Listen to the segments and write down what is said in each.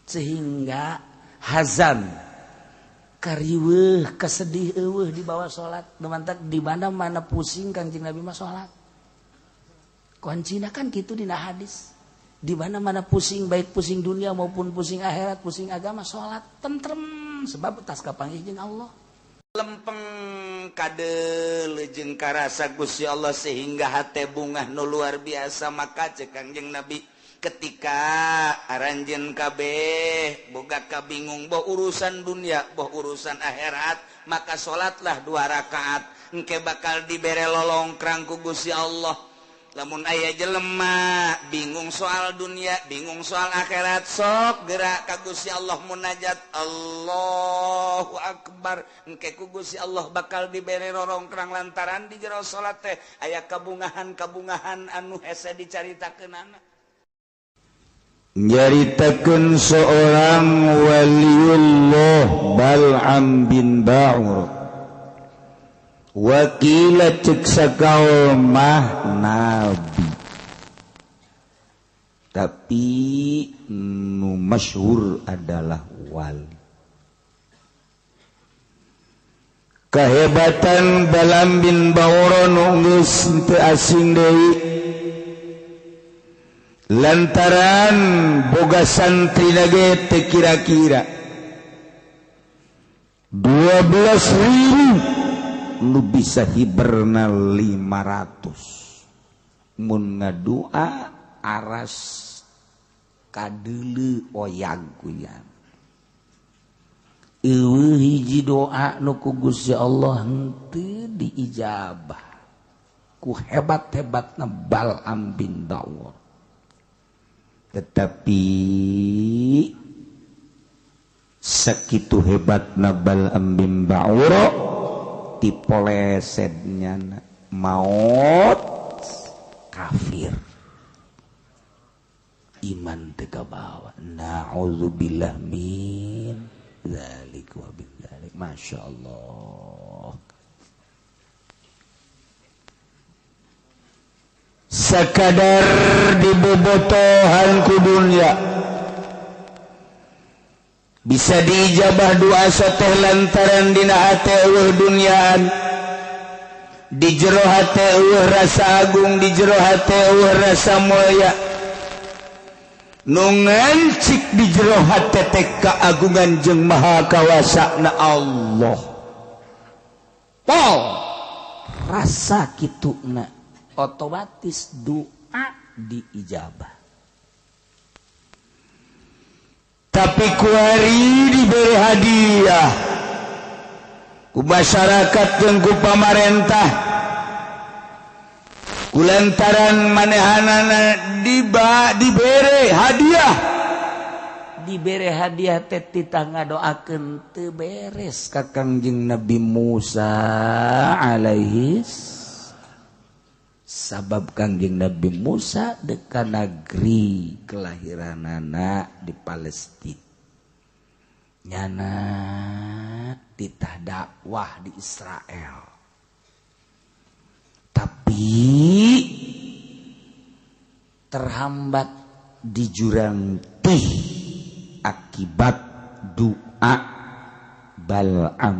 Sehingga hazan kariweuh kesedih eueuh di bawah salat. Nu mantak di mana-mana pusing Kangjeng Nabi mah salat. Kuncina kan kitu dina hadis. Di mana-mana pusing, baik pusing dunia maupun pusing akhirat, pusing agama, salat tentrem sebab tas kapanggih jeung Allah. Lempeng kadeuleu jeung karasa Gusti Allah sehingga hate bungah nu luar biasa. Maka cek Kangjeng Nabi ketika aranjeun kabeh boga kabingung boh urusan dunia boh urusan akhirat, maka salatlah 2 rakaat engke bakal dibere lolongkrang ku Gusti Allah. Lamun aya jelema bingung soal dunia, bingung soal akhirat, sok gerak ka Gusti Allah munajat Allahu Akbar, engke ku Gusti Allah bakal dibere rorongkrang lantaran di jero salat teh aya kabungahan-kabungahan anu hese dicaritakeunana. Nyaritakeun seorang waliullah Bal'am bin Ba'ur. Wakila cek sakaul mah nabi, tapi nu masyhur adalah wali. Kehebatan Bal'am bin Ba'ur nu geus teu asing deui lantaran boga santri ge teu kira-kira 12.000 nu bisa hiberna 500 mun ngadua aras kadeuleu oyag kuyan. Eueuh hiji doa nu ku Gusti Allah henteu diijabah ku hebat-hebatna Bal'am bin Ba'ur. Tetapi sakitu hebatna Bal'am bin Ba'ur dipolesetnya maut kafir, iman teu kabawa. Na'udzubillah min dzalik wa bin dzalik. Masya Allah. Sakadar dibobotohan ku dunya bisa diijabah doa soteh lantaran dina hate eueuh duniaan, di jero hate eueuh rasa agung, di jero hate eueuh rasa mulia, nu ngancik di jero hate teh keagungan jeung maha kawasana Allah. Pol rasa kituna otomatis doa diijabah. Tapi kuari diberi hadiah ku masyarakat jeung ku pamarentah kulantaran manehanana dibere hadiah, dibere hadiah teh titah ngadoakeun teu beres ka Kangjeng Nabi Musa alaihi. Sabab Kangjeng Nabi Musa deka negeri kelahiranana di Palestina, nyana titah dakwah di Israel. Tapi terhambat di jurang tih akibat doa Bal'am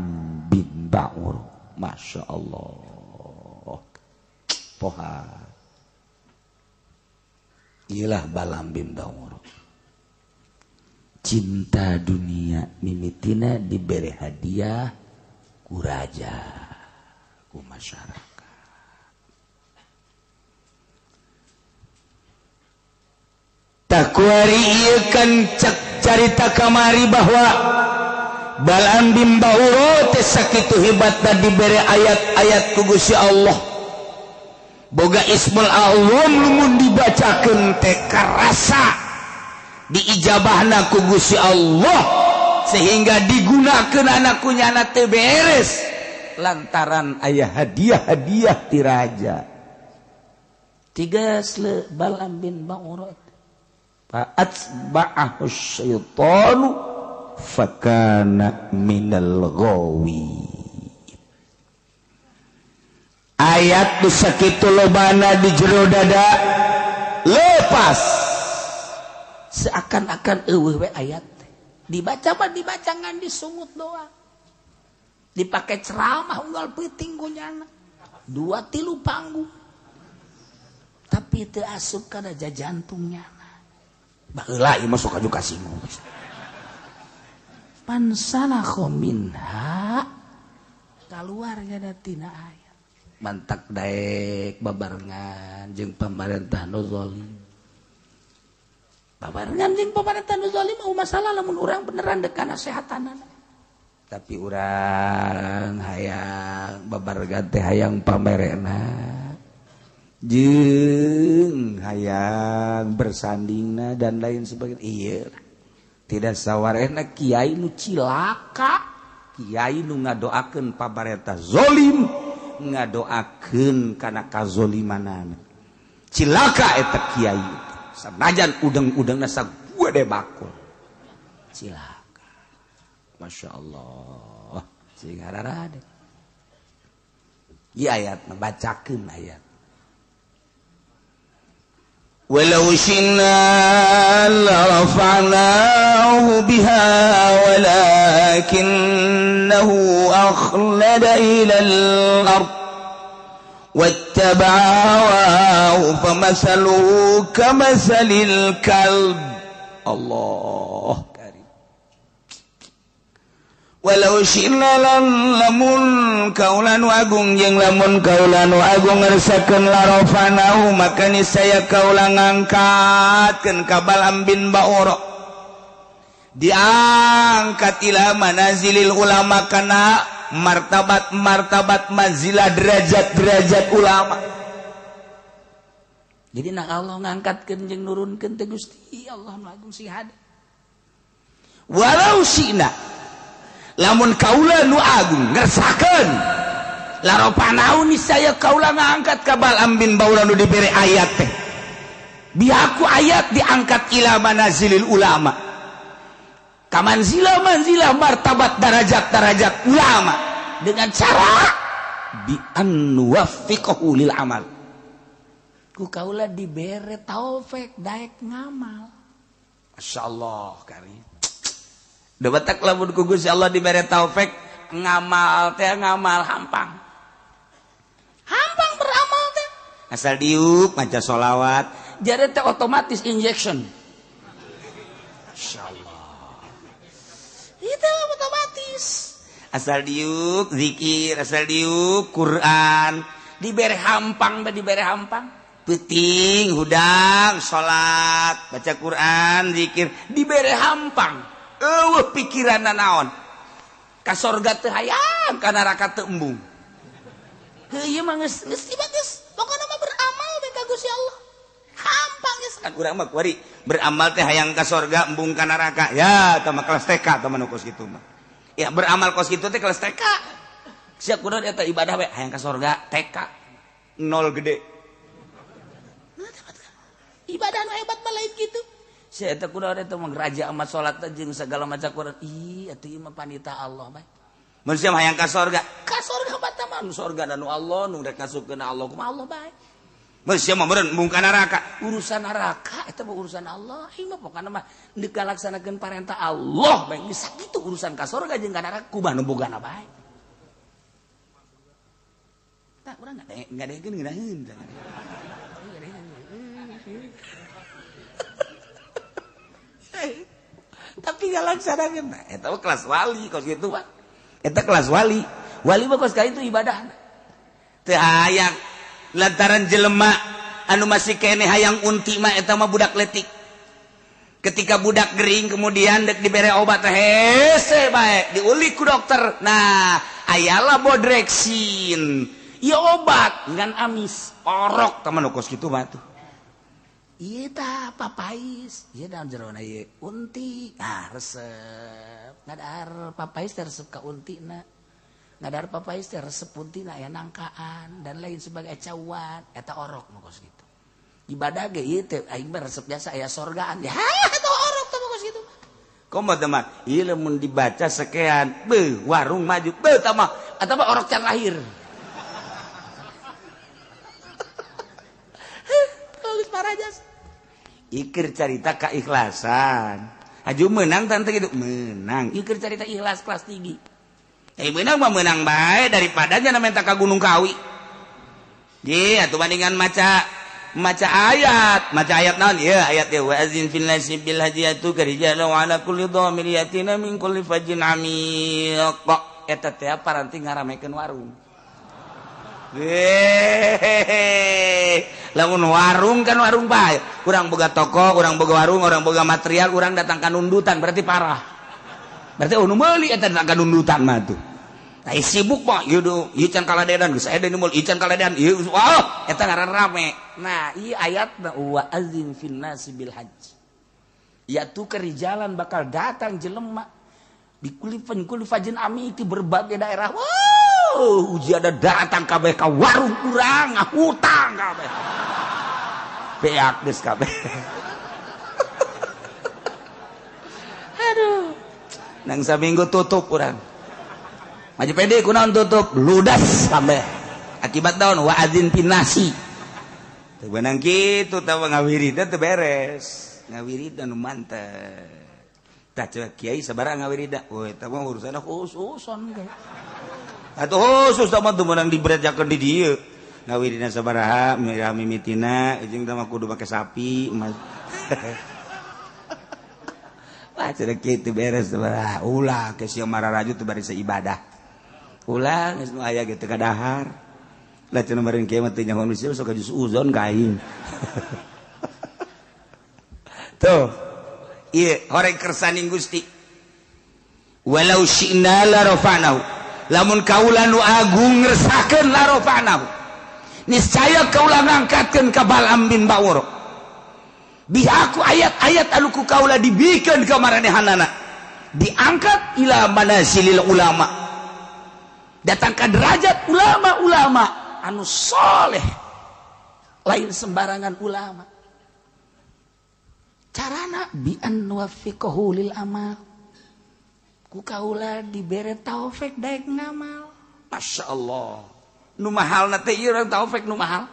bin Ba'ur. Masya Allah. Poha ilah Bal'am bin Ba'ur. Cinta dunia mimitina diberi hadiah ku raja, ku masyarakat. Takuari ieu kan cek carita kamari bahwa Bal'am bin Ba'ur teh sakitu hebatna dibere ayat-ayat ku Gusti Allah. Boga Ismul Azam lamun dibacakeun teh karasa diijabahna ku Gusti Allah sehingga digunakeun anak ku nyana teu beres lantaran aya hadiah-hadiah ti raja. Tiga sle Bal'am bin Ba'ur fa atba'ahu syaitanu fakana minal ghawi. Ayat nu sakitu lobana di jero dada lepas seakan-akan eueuh we ayat teh. Dibaca mah dibaca ngan disungut doang. Dipakai ceramah unggal peuting ku nyana. 2 3 panggung. Tapi teu asup kana jantungnya. Baheula ieu mah sok aju kasinggung. Pansalakho minha kaluarnya tina ayat. Mantak daek babarengan jeung pamarentah nu zalim. Babarengan jeung pamarentah nu zalim mau masalah lamun urang beneran dek kana sehatanana. Tapi urang hayang babarengan teh hayang pamerena jeung hayang bersandingna dan lain sebagainya. Ieu tidak sawarehna kiai nu cilaka, kiai nu ngadoakeun pamarentah zalim, ngadoakeun kana kazolimanana. Cilaka eta kiai sanajan udeng-udengna sagede bakul. Cilaka. Masya Allah. Sing hararade. Ieu ayat bacakeun ayat. Walau syi'na larafa'nahu biha walakinnahu akhlada ilal ard wattaba'a hawahu famathaluhu kamathalil kalb. Allah karim. Walau syi'na lamun kaula nu agung jeung lamun kaula nu agung ngersakeun larafanahu maka niscaya kaula ngangkatkeun ka Bal'am bin Ba'ura diangkat ila manazilil ulama kana martabat-martabat manzilah derajat-derajat ulama. Jadi nak Allah ngangkatkeun jeung nurunkeun teh Gusti Allah nu agung sing hade. Walau syi'na lamun kaula nu agung ngersakeun laropanau niscaya kaula ngangkat ka Bal'am bin Baura nu dibere ayat teh biaku ayat diangkat ila manazilil ulama ka manzilah manzilah martabat darajat darajat ulama dengan cara bi an nuwaffiqahu lil amal. Ku kaula dibere taufik daek ngamal. Masyaallah kari. Debatak lamun ku Gusti Allah dibere taufik ngamal teh ngamal hampang. Hampang beramal teh. Asal diuk maca sholawat, jare teh otomatis injection. Insyaallah. Itu otomatis. Asal diuk zikir, asal diuk Quran, dibere hampang teh dibere hampang. Peuting hudang salat, baca Quran, zikir, dibere hampang. Eueuh pikiranna naon ka sorga teu hayang ka neraka teu embung. Heuh ieu mah geus geus geus pokona mah beramal we ka Gusti Allah. Hampang geus kan urang mah kuari beramal teh hayang ka sorga embung ka neraka. Ya eta mah kelas TK eta mah nu kos kitu mah. Ya beramal kos kitu teh kelas TK. Sia kudu eta ibadah we hayang ka sorga TK nol gede. Ibadah nu hebat mah lain kitu. Saya teh kudu eta mah raja amat salat jeung segala macam Quran. Ih, atuh ieu mah panita Allah bae. Mun sia hayang ka sorga, ka sorga mah tah mah sorga nu Allah nu rek ngasupkeun Allah kumaha Allah bae. Mun sia mah meureun embung ka neraka. Urusan neraka eta mah urusan Allah. Ieu mah pokona mah deuk ngalaksanakeun parentah Allah bae. Geus sakitu urusan ka sorga jeung ka neraka kumaha nu bogana bae. Tah urang ngadekeun ngeunaheun. Tapi gak laksanakeun. Eta mah kelas wali kos kitu mah. Eta kelas wali. Wali mah kos ka itu ibadah. Teu hayang lantaran jelema anu masih keneh hayang unti mah eta mah budak letik. Ketika budak gering kemudian dek dibere obat hese bae diulik ku dokter. Nah, ayalah bodreksin. Ieu obat ngan amis. Orok teman kos kitu mah tuh. Iya ta papais, iya dalam jerona ieu unti, ah resep. Ngadar papais teh resep ka untina. Ngadar papais teh resep untina aya nangkaan dan lain sebagai cawan, eta orok nu kos kitu. Ibadah ge ieu teh aing mah resep biasa aya sorgaan. Ya eta orok teh kos kitu. Komo teh mah ieu lamun dibaca sekean, beuh warung maju, beuh tah mah eta mah orok can lahir. Ikir carita keikhlasan. Aju menang tante gitu menang. Ieu keur carita ikhlas kelas tinggi. Eh menang mah menang bae daripada nya minta ka Gunung Kawi. Ye atuh bandingan maca maca ayat naon ieu ayat ieu wa azin fil nasi bil hajiyatu karijalu ala kulli dhamir yatina min kulli fajin amiq. Eta teh paranti ngaramekeun warung. Hehehe. Lamun warung kan warung bae. Urang boga toko, urang boga warung, urang boga material, urang datang ka nundutan berarti parah. Berarti nu meuli eta datang ka nundutan mah tuh. Nah, sibuk mah ieu do, ieu can kaladedan geus aya nu meuli, ieu can kaladedan, ieu wah eta ngaran rame. Nah, ieu ayatna wa azin fin nasi bil hajj. Ya tu kerijalan bakal datang jelema di kulifan kulifajin ami di berbagai daerah. Wow, uji ada datang kabeh ka warung urang ngahutang kabeh. Beak geus kabeh. Aduh. Nang saminggu tutup urang. Maju pede kunaon tutup ludas kabeh. Akibat daun wa adzin pinasi. Teu beunang kitu tah ngawiridna teu beres. Ngawiridna nu mantep. Tah coba kiai sabaraha ngawiridna? Woi eta mah urusanna khususon. Atuh khusus tah mah teu meunang diberejakeun di dieu. Ngawiridna sabaraha mirah mimitina jeung tah mah kudu make sapi. Wah cenah kitu beres sabaraha. Ulah ke sieu mararaju teu bari ibadah. Ulah geus nu aya ge teu kadahar. Lah cenah bari kieu mah teu nyaho nu sok ka uzon ka aing. Tuh. Ieu horeng kersaning Gusti. Walau syi'na la rafa'nahu. Lamun kaula nu agung ngersakeun la rafa'nahu. Niscaya kaula ngangkatkeun ka Bal'am bin Ba'ur. Bihaku ayat-ayat anu ku kaula dibikeun ka maranehanana. Diangkat ila manazilil ulama. Datang ke derajat ulama-ulama anu soleh, lain sembarangan ulama. Carana bi an nuwaffiqahu lil amal, ku kaula dibere taufik daek ngamal. Masya Allah, nu mahalna teh ieu urang taufik nu mahal.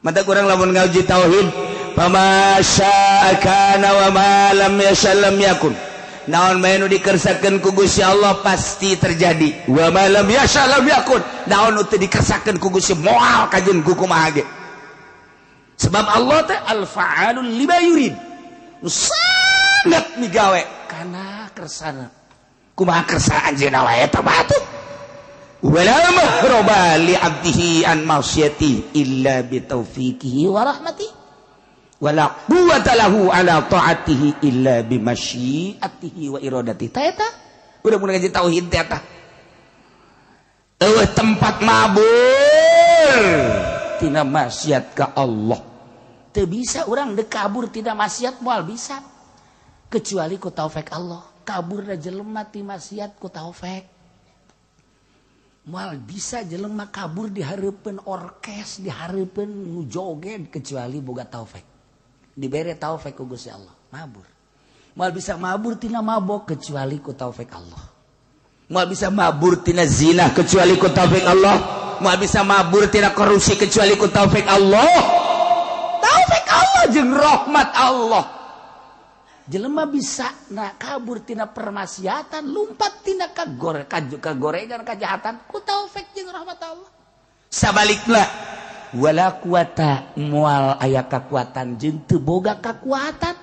Mata kurang lamun ngaji tauhid, fama syaa kana wa ma lam yasha lam yakun. Naon bae nu dikersakeun ku Gusti Allah pasti terjadi. Wa ma lam yasha lam yakun. Naon nu teu dikersakeun ku Gusti moal kajeun ku kumaha ge. Sebab Allah teh al-fa'alul lima yurid. Nu sangat migawe kana kersana. Kumaha kersa anjeunna wae eta batu. Wala mahroba li 'abdihi an ma'siyati illa bi taufiqihi wa rahmatihi. Wala quwwata lahu ala ta'atihi illa bi masyiatihi wa iradatihi. Ta eta udah mun ngaji tauhid teh eta. Eueuh tempat mabur tina maksiat ka Allah. Teu bisa urang deuk kabur tina maksiat moal bisa. Kecuali ku taufik Allah. Kaburna jelema ti maksiat ku taufik. Moal bisa jelema kabur di hareupeun orkes, di hareupeun nu joget kecuali boga taufik. Dibere taufik ku Gusti Allah, mabur. Moal bisa mabur tina mabok kecuali ku taufik Allah. Moal bisa mabur tina zina kecuali ku taufik Allah. Moal bisa mabur tina korupsi kecuali ku taufik Allah. Taufik Allah jeung rahmat Allah. Jelema bisa na kabur tina permaksiatan, lumpat tina kagorengan kajahatan ku taufik jeung rahmat Allah. Sabalikna wala quwata moal aya kakuatan jeung teu boga kakuatan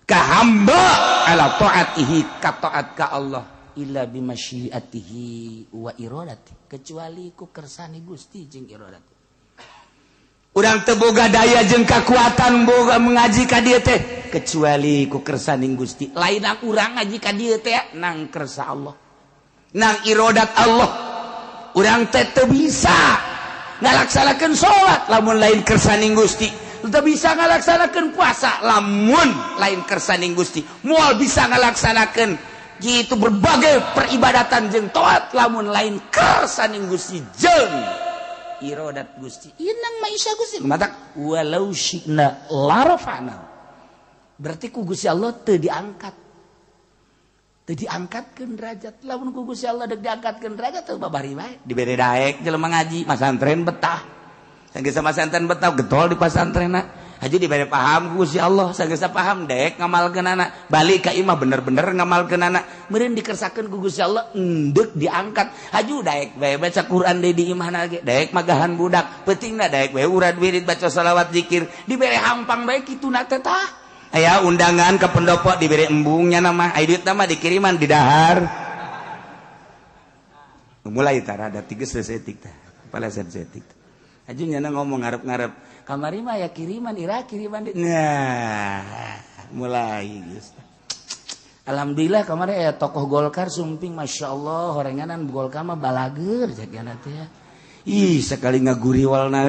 ka hamba ala taatihi ka taat ka Allah illa bimasyiatihi wa iradati, kecuali ku kersane Gusti jeung iradati. Urang teu boga daya jeung kakuatan boga mengaji ka dieu teh kecuali ku kersaning Gusti. Lain urang ngaji ka dieu teh nang kersa Allah, nang irodat Allah. Urang teh teu bisa ngalaksanakeun salat lamun lain kersaning Gusti, teu bisa ngalaksanakeun puasa lamun lain kersaning Gusti, moal bisa ngalaksanakeun gitu berbagai peribadatan jeung taat lamun lain kersaning Gusti jeung irodat Gusti. Inang maisha Gusti matak walau syi'na larafa'na. Berarti ku Gusti Allah teu diangkat. Teu diangkatkeun derajat. Lamun ku Gusti Allah deuk diangkatkeun derajat teu babari bae. Dibere daek jelema ngaji masantren betah. Sanggeus masantren betah getol di pasantrenna. Haji dibere paham ku Gusti Allah, sageus paham dek ngamalkeunana. Balik ka imah bener-bener ngamalkeunana. Meureun dikersakeun ku Gusti Allah endek diangkat. Haju daek bae baca Quran deui di imahna ge, daek magahan budak, peutingna daek bae urad wirid baca salawat zikir, dibere hampang bae kituna teh tah. Aya undangan ke pendopo dibere embungnya nama, aya duitna mah dikiriman di dahar. Mulai tara ada tiga sesetik tah, kepala sesetik. Aju nyana ngomong ngarep-ngarep, kamari mah ya kiriman, ira kiriman. Nah, mulai geus. Alhamdulillah kamari aya tokoh Golkar sumping, masya Allah, horenganan Golkar mah balager jagana teh. Ih, sekali ngaguriwalna,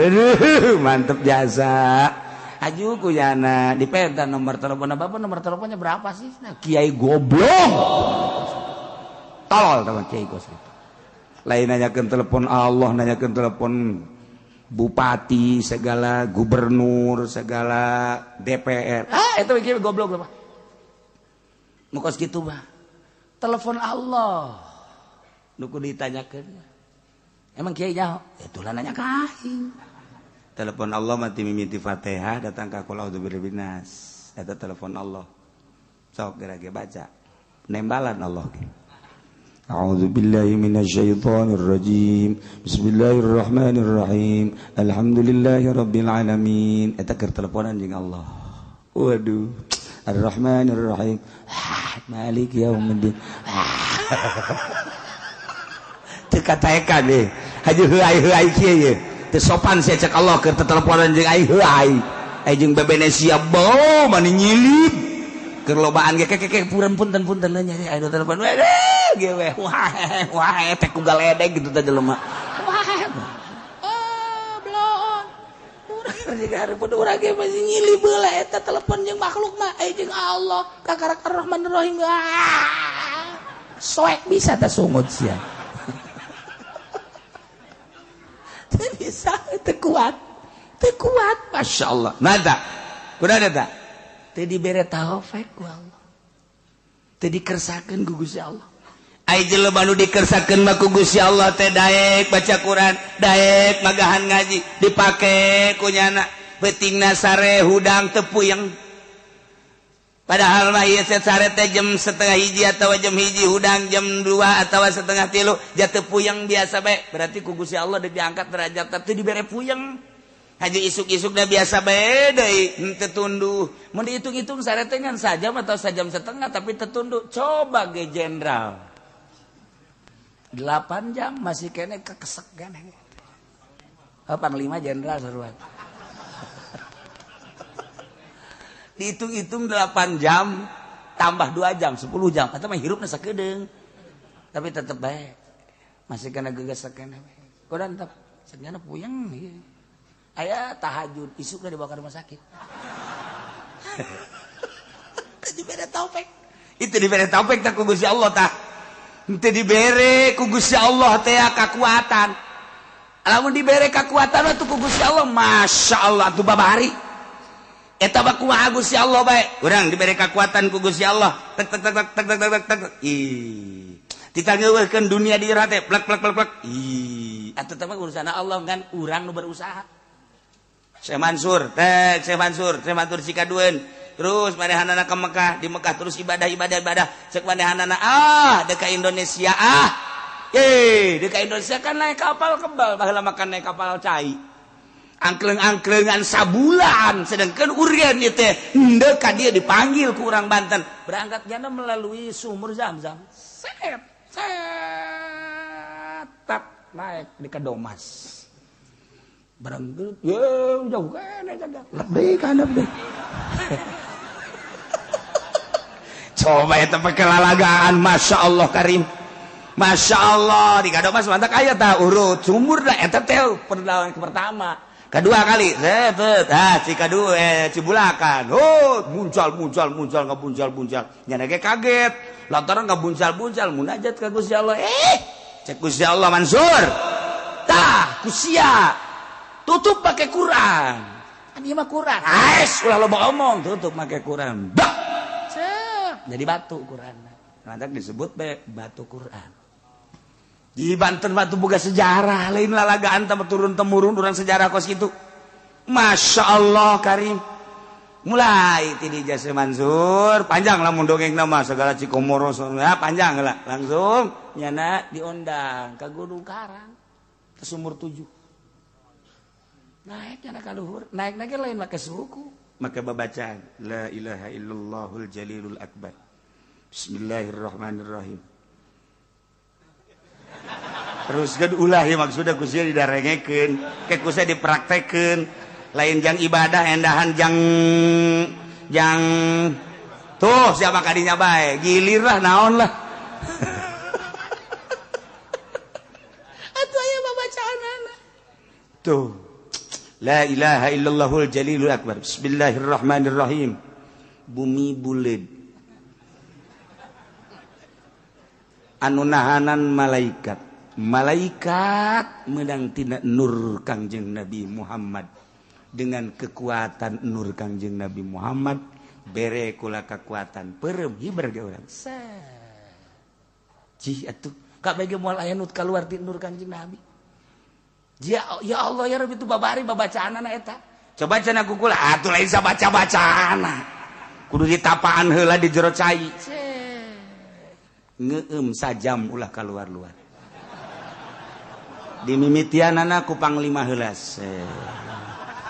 mantep jasa. Aju ku nyana dipenta nomor telepon bapak, nomor teleponnya berapa sih? Nah, kiai goblok. Tolol teman kiai gosip. Lain nanyakeun telepon Allah, nanyakeun telepon bupati segala, gubernur segala, DPR. Ah, itu kieu goblok mah. Nu kos kitu mah. Telepon Allah. Nu kudu ditanyakeun. Emang kiai nyaho? Itulah nanya ka aing. Telepon Allah mati mimiti Fatihah datang ka qul a'udzu birabbin nas. Eta telepon Allah. Sok geura ge baca. Nembalan Allah ge. A'udzu billahi minasyaitonir rajim. Bismillahirrahmanirrahim. Alhamdulillahi rabbil alamin. Eta keur teleponan jeung Allah. Waduh. Arrahmanirrahim. Maliki yaumiddin. Teu kataekan deh. Haji heuai-heuai kieu ye. Teu sopan sia cek Allah keur teleponan jeung ai heuai. Ai jeung bebene sia bau mani nyilip. Keur lobaan ge kekeke punten-punten nya aya telepon. Gewe wah wah teh ku galedeg gitu teh jelema. Wah. Oh, bloon. Urang jeung hareupeun urang ge masih nyilih beula eta telepon jeung makhluk mah aya jeung Allah kakarak Arrahmanirrahim. Soek bisa teh sungut sia. Teu bisa teu kuat. Teu kuat, masyaallah. Nada. Kuda ada. Teu dibere taufik ku Allah. Teu dikersakeun ku Gusti Allah. Ai jelema nu dikersakeun mah ku Gusti Allah teh daek baca Quran, daek magahan ngaji, dipake ku nyana peutingna sare hudang teu puyeng. Padahal mah ieu sare teh jam 12:30 atawa jam 1 hudang jam 2 atawa 2:30 jatuh puyeng biasa bae. Berarti ku Gusti Allah diangkat derajat teh dibere puyeng. Haji isuk-isuk dah biasa bae deui henteu tunduh. Mun dihitung-hitung sare teh ngan sajam atau sajam setengah tapi tetunduh. Coba ge jenderal 8 jam masih kene kekesek kan. Oh, panglima jenderal seruan. Dihitung-hitung 8 jam tambah 2 jam 10 jam atau mah hirupna sakedeung. Tapi tetep bae masih kena gegesek keneh. Kodan tetep segana puyeng ieu. Aya tahajud isukna dibawa ke rumah sakit. Teu dibere taufik. Itu dibere taufik tah ku Gusti Allah tah. Henteu dibere ku Gusti Allah teh kakuatan. Lamun dibere kakuatan mah ku Gusti Allah, masya Allah atuh babari. Eta mah kumaha Gusti Allah bae. Urang dibere kakuatan ku Gusti Allah. Tek tek tek tek tek tek tek. Ih. Ditangeuweuhkeun dunia di jero teh plek plek plek plek. Ih, atuh teh mah urusan Allah kan urang nu berusaha. Syekh Mansur, teh Syekh Mansur, Syekh Mansur sikadueun. Terus manehanana ke Mekah, di Mekah terus ibadah ibadah ibadah. Cek manehanana ah deka Indonesia ah. Deka Indonesia kan naik kapal kebal, baheula makan naik kapal cai. Angkleng-angklengan sabulan, sedangkan urian ieu teh henteu ka dieu dipanggil ku urang Banten. Berangkatnya melalui sumur Zam-Zam. Set set tap naik di Kadomas. Barang ye jauh kene jaga. Lebih kan lebih. Coba eta pakelalagaan Masya Allah Karim. Masya Allah di Kadomas mantak aya tah urut sumur dah eta teh perlawan pertama. Kedua kali set ah Cikadu Cibulakan. Oh muncal muncal muncal ngabuncal-buncal. Nya ge kaget. Lantaran ngabuncal-buncal munajat ka Gusti Allah. Cek Gusti Allah Mansur. Tah kusia tutup pakai Quran. Kan ieu mah Quran. Ais ulah loba omong, tutup pakai Quran. Bah. Cep, jadi batu Quran. Lantak disebut be batu Quran. Di Banten batu boga sejarah, lain lalagaan teh turun temurun urang sejarah kos kitu. Masya Allah Karim. Mulai ti di Jase Mansur, panjang lah mun dongeng nama segala Cikomoro ya panjang lah. Langsung nyana diundang ke Gunung Karang ke sumur 7. Naik nyana ka luhur, naik-naik lain make suku, make babacaan la ilaha illallahul jalilul akbar. Bismillahirrahmanirrahim. Terus kan ulah ya maksudnya ku sia didarengekeun, ke ku sia dipraktekeun. Lain jang ibadah endahan jang jang tuh siapa kadinya bae, gilir lah naon lah. Atuh aya babacaanana. Tuh. La ilaha illallahul jalilul akbar. Bismillahirrahmanirrahim. Bumi buleud. Anu nahanan malaikat. Malaikat menang tina nur Kangjeng Nabi Muhammad. Dengan kekuatan nur Kangjeng Nabi Muhammad bere kula kekuatan perem hiber ge urang. Cih atuh kabeh ge moal aya nu kaluar ti nur Kangjeng Nabi. Ya, ya Allah ya Rabbi itu babari babacaanana eta. Coba cenah ku kula atuh lain sabaca-bacaana. Kudu ditapaan heula di jero cai. Ngeum sajam ulah kaluar-luar. Dimimitianana ku panglima heula.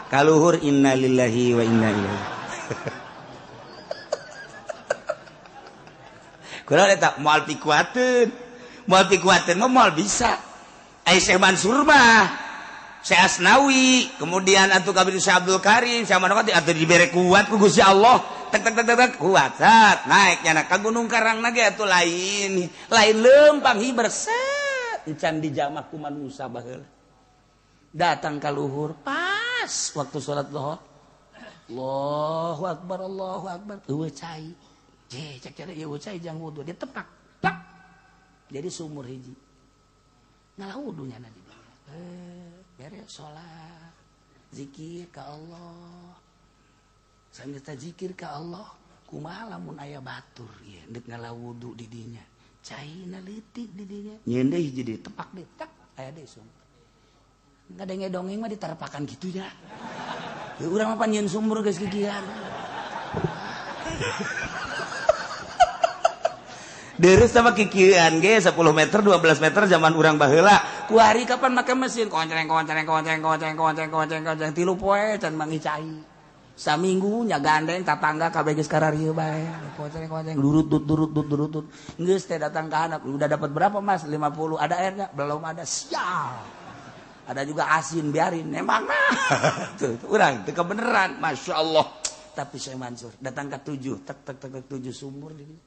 Kaluhur innalillahi wa inna ilaihi. Kula eta moal pikuateun. Moal pikuateun mah moal bisa. Ai Syekh Mansur mah, Syekh Asnawi, kemudian atuh kabeh Syekh Abdul Karim, Syekh Manokati atuh dibere kuat ku Gusti Allah. Tek tek tek tek kuat. Sat naik nyana ka Gunung Karang na ge atuh lain. Lain leumpang hiber set encan dijamah ku manusa baheula. Datang ka luhur pas waktu salat zuhur. Allahu akbar Allahu akbar. Eueuh cai. Je cek cari eueuh cai jang wudu ditepak. Plak. Jadi sumur hiji. Ngalah wudunya na di dieu. Beres salat. Zikir ka Allah. Sambil ta zikir ka Allah, kumaha lamun aya batur ieu deuk ngalah wudu di dinya. Caina leutik di dinya. Nyeun deui hiji deui tepak deui tak aya deui sumur. Ngadenge dongeng mah diterpakan gitu ya. Ya urang mah pan nyeun sumur geus gigian. Deres sama kikian ge 10 meter 12 meter zaman urang baheula. Kuari kapan make mesin konceng konceng konceng konceng konceng konceng konceng tilu poe can mangi cai. Saminggu nya gandeng tatangga kabeh geus kararieu bae. Konceng konceng durut dut durut dut durut dut. Geus teh datang ka anak, udah dapat berapa Mas? 50. Ada airnya? Belum ada. Sial. Ada juga asin biarin emang nah tuh urang teu kebeneran Masya Allah. Tapi Syekh Mansur datang ke 7 tek tek tek tek 7 sumur di dieu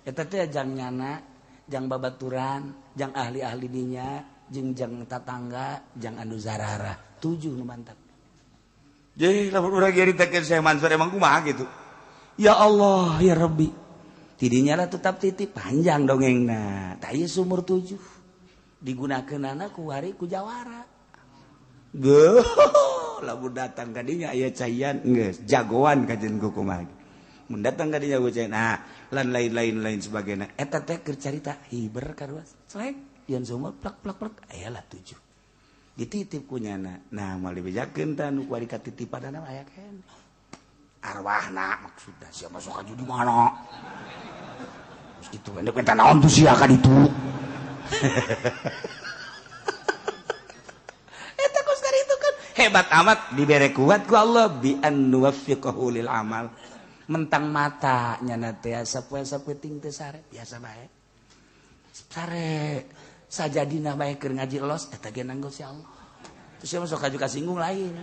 eta teh jang nyana jang babaturan jang ahli-ahli dinya jeung jang tatangga jang anu zarara 7 nu mantap. Jadi lamun urang nyaritakeun Syekh Mansur emang kumaha gitu. Ya Allah ya Rabbi tidinya lah tetap titip panjang dongengna tah ieu sumur 7 digunakan anak ku hari ku jawara. Geuh, lamun datang ka dinya aya caian geus jagoan kajen ku kumaha. Mun datang ka dinya ku caian, nah lan lain-lain lain sebagainya. Eta teh keur carita hiber karuas. Slek, yeun sumur plak plak plak aya lah 7. Dititip ku nyana. Nah, moal dibejakeun tah nu kuari katitipanana aya keneh. Arwahna maksudna sia masuk ka di mana? Geus kitu endek minta naon tuh sia ka ditu. Eta kos itu kan hebat amat dibere kuat ku Allah bi an nuwaffiqahu lil amal. Mentang mata nyana teh sapoe sapeting teh sare biasa bae. Sare sajadina bae keur ngaji los eta ge nanggo si Allah. Terus sia masuk kaju kasinggung lain.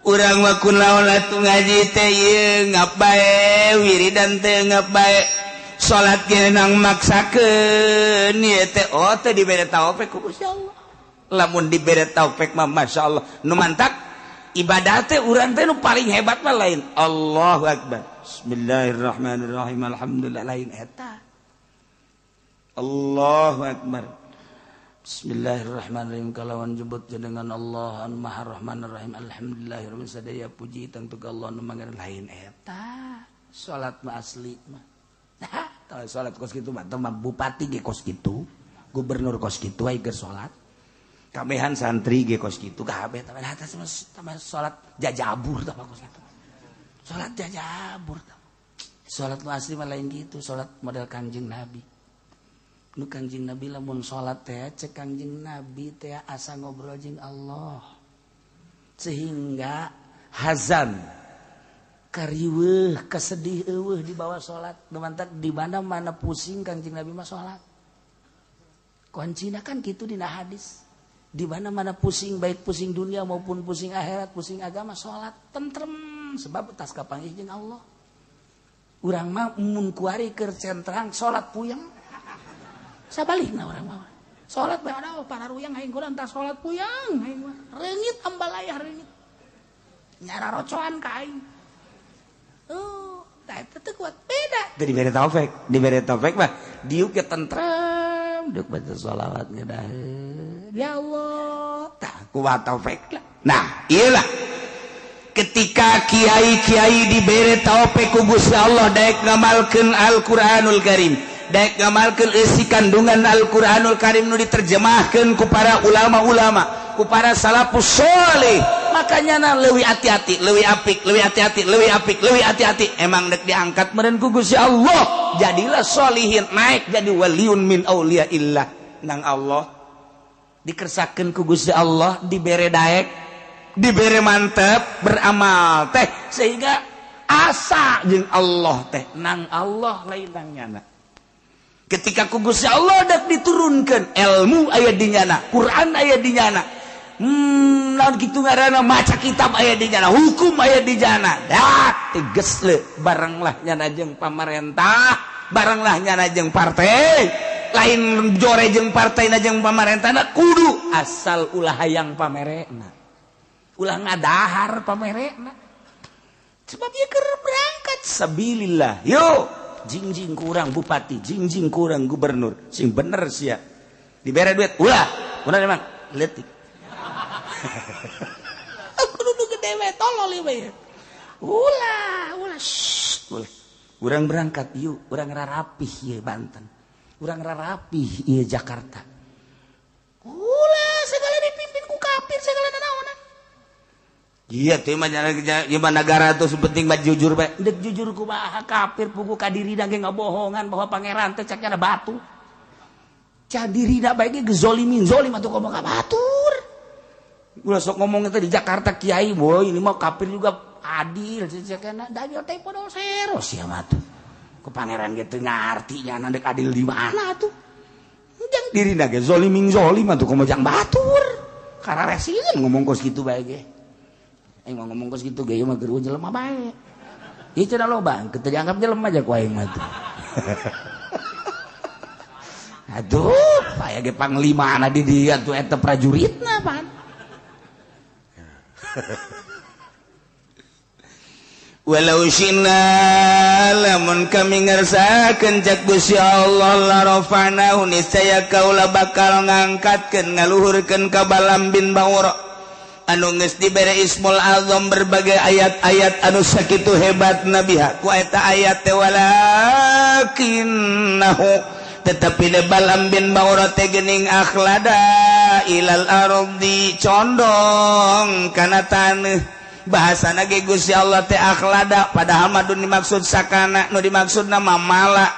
Urang mah kun laon atuh ngaji teh ieu ngap bae wiridan teh ngap bae. Salat ge nang maksakeun ieu teh oh teh dibere taufik ku Gusti Allah. Lamun dibere taufik mah masyaallah nu mantak ibadah teh urang teh nu paling hebat mah lain Allahu akbar. Bismillahirrahmanirrahim alhamdulillah lain eta. Allahu akbar. Bismillahirrahmanirrahim kalawan jebut jenengan Allah anu Maha Rahmanir Rahim alhamdulillahirabbil sadaya puji tangtu ka Allah nu mangan lain eta. Salat mah asli mah. Nah, salat kos kitu mah teu mah bupati ge kos kitu, gubernur kos kitu aya keur salat. Kabehan santri ge kos kitu kabeh tah tambah salat jajabur tah kos kitu. Salat jajabur tah. Salat nu asli mah lain gitu, salat model Kangjeng Nabi. Nu Kangjeng Nabi lamun salat teh cek Kangjeng Nabi teh asa ngobrol jeung Allah. Sehingga hazan kariweuh kasedih eueuh dibawa salat. Nu mantak di mana-mana pusing Kangjeng Nabi mah salat. Kuncina kan kitu dina hadis. Di mana-mana pusing, baik pusing dunia maupun pusing akhirat, pusing agama, salat tentrem sebab tas kapanggih jeung Allah. Urang mah mun kuari keur centrang salat puyeng. Sabalikna urang mah. Salat bae ada para ruyang aing kurang tas salat puyeng aing mah. Reungit ambalayah reungit. Nyara rocoan ka aing. Oh, tah eta teu kuat beda. Teu dibere taufik, dibere taufik mah diuk ge tentrem, diuk baca sholawat ngedah. Ya Allah, tah kuat taufik lah. Nah, iyalah. Ketika kiai-kiai dibere taufik ku Gusti Allah daek ngamalkeun Al-Qur'anul Karim, daek ngamalkeun eusi kandungan Al-Qur'anul Karim nu diterjemahkeun ku para ulama-ulama, ku para salafus sholih. Makanya na leuwih hati-hati, leuwih apik, leuwih hati-hati, leuwih apik, leuwih hati-hati. Emang dek diangkat meureun ku Gusti Allah, jadilah sholihin, naik jadi waliun min auliyaillah nang Allah. Dikersakeun ku Gusti Allah, dibere daek, dibere mantep beramal teh sehingga asa jeung Allah teh nang Allah lain nang nyana. Ketika ku Gusti Allah dak diturunkeun ilmu aya di nyana, Quran aya di nyana. Naon kitu ngaranna maca kitab aya di nyana, hukum aya di nyana. Dak tegas le barenglah nyana jeung pamarentah, barenglah nyana jeung partai. Lain jore jeung partai na jeung pamarentahna kudu asal ulah hayang pamerena. Ulah ngadahar pamerena. Sebab ieu keur berangkat sabilillah. Yo, jingjing kurang bupati, jingjing kurang gubernur, sing bener sia. Dibere duit ulah, ulah emang leutik. Aku nu gede we tolol ieu. Ulah, ulah, shh, ulah. Urang berangkat yuk, urang rarapih ieu Banten. Urang rarapih ieu Jakarta. Ulah segala dipimpin ku kafir segala nanaonan. Iya teh mah gimana negara tuh penting mah jujur bae. Dek jujur kumaha kafir pugu ka dirina ge ngabohongan bahwa pangeran teh cek ada batu. Ca dirina bae ge gezolimin zolim atuh komo ka batur. Ulah sok ngomong teh di Jakarta kiai boy ini mah kafir juga adil cek da ieu teh podol sero sia mah tuh. Ku pangeran ge teu ngarti nya dek adil di mana atuh. Jang dirina ge zolimin zolim atuh komo jang batur. Kararesieun ngomong kos kitu bae ge. Aing mah ngomong kos kitu ge ieu mah geus jelema bae. Ieu cenah loba, teu dianggap jelema aja ku aing mah tuh. Aduh, aya ge panglimana di dieu atuh eta prajuritna pan. Walau syina lamun kami ngersakeun cak Gusti Allah la rafa'nahu niscaya kaula bakal ngangkatkeun ngaluhurkeun ka Balam bin Baura anu geus dibere Ismul Azam berbagai ayat-ayat anu sakitu hebat nabiha ku eta ayat teh walakinnahu tetapi de Balam bin Baura teh geuning akhlada ilal ardi condong kana taneuh. Bahasana ge Gusti Allah teh akhlada padahal mah nu dimaksud sakana nu dimaksudna mah mala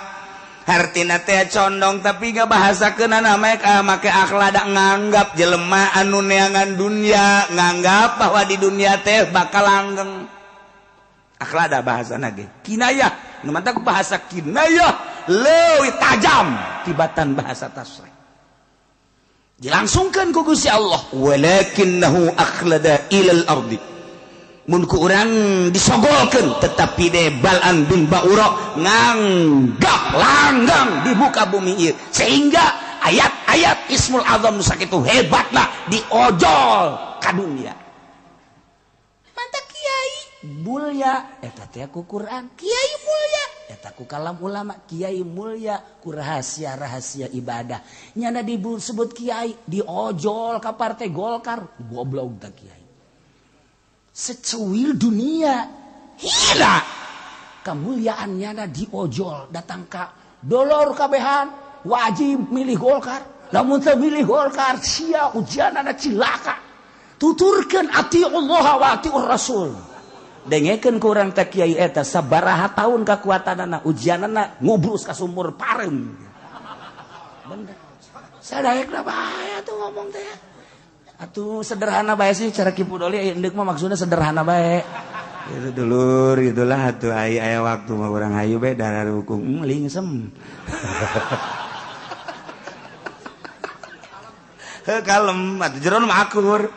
hartina teh condong tapi gak bahasakeunana make akhlada nganggap jelema anu neangan dunia nganggap bahwa di dunia teh bakal langgeng. Akhlada bahasana ge kinayah nu mantak bahasa kinayah leuwih tajam tibatan bahasa tasrih. Dilangsungkeun ku Gusti Allah walakinnahu akhlada ilal ardi mun ku urang disogolkeun tetapi de Balam bin Baura nganggap langgang di muka bumi ieu sehingga ayat-ayat Ismul Azam nu sakitu hebatna diojol ka dunia. Mantap kiai mulya eta teh ku Quran, kiai mulya eta ku kalam ulama, kiai mulya ku rahasia-rahasia ibadah. Nyana disebut kiai diojol ka partai Golkar, goblok tah kiai. Secuil dunia hina kemuliaannya na diojol datang ka dolor kabehan wajib milih Golkar. Lamun teu milih Golkar sia ujianana cilaka. Tuturkeun atiullah wa atiur rasul. Dengekeun ku urang teh kiai eta sabaraha tahun kakuatanana ujianana ngubrus ka sumur pareum. Bener. Sadaekna bae atuh ngomong teh. Atuh sederhana bae sih cara Ki Pudoli endek mah maksudna sederhana bae. Itu dulur gitulah atuh aya waktu mah urang hayu bae darah hukum lingsem. Heuh kalem atuh jeron mah akur.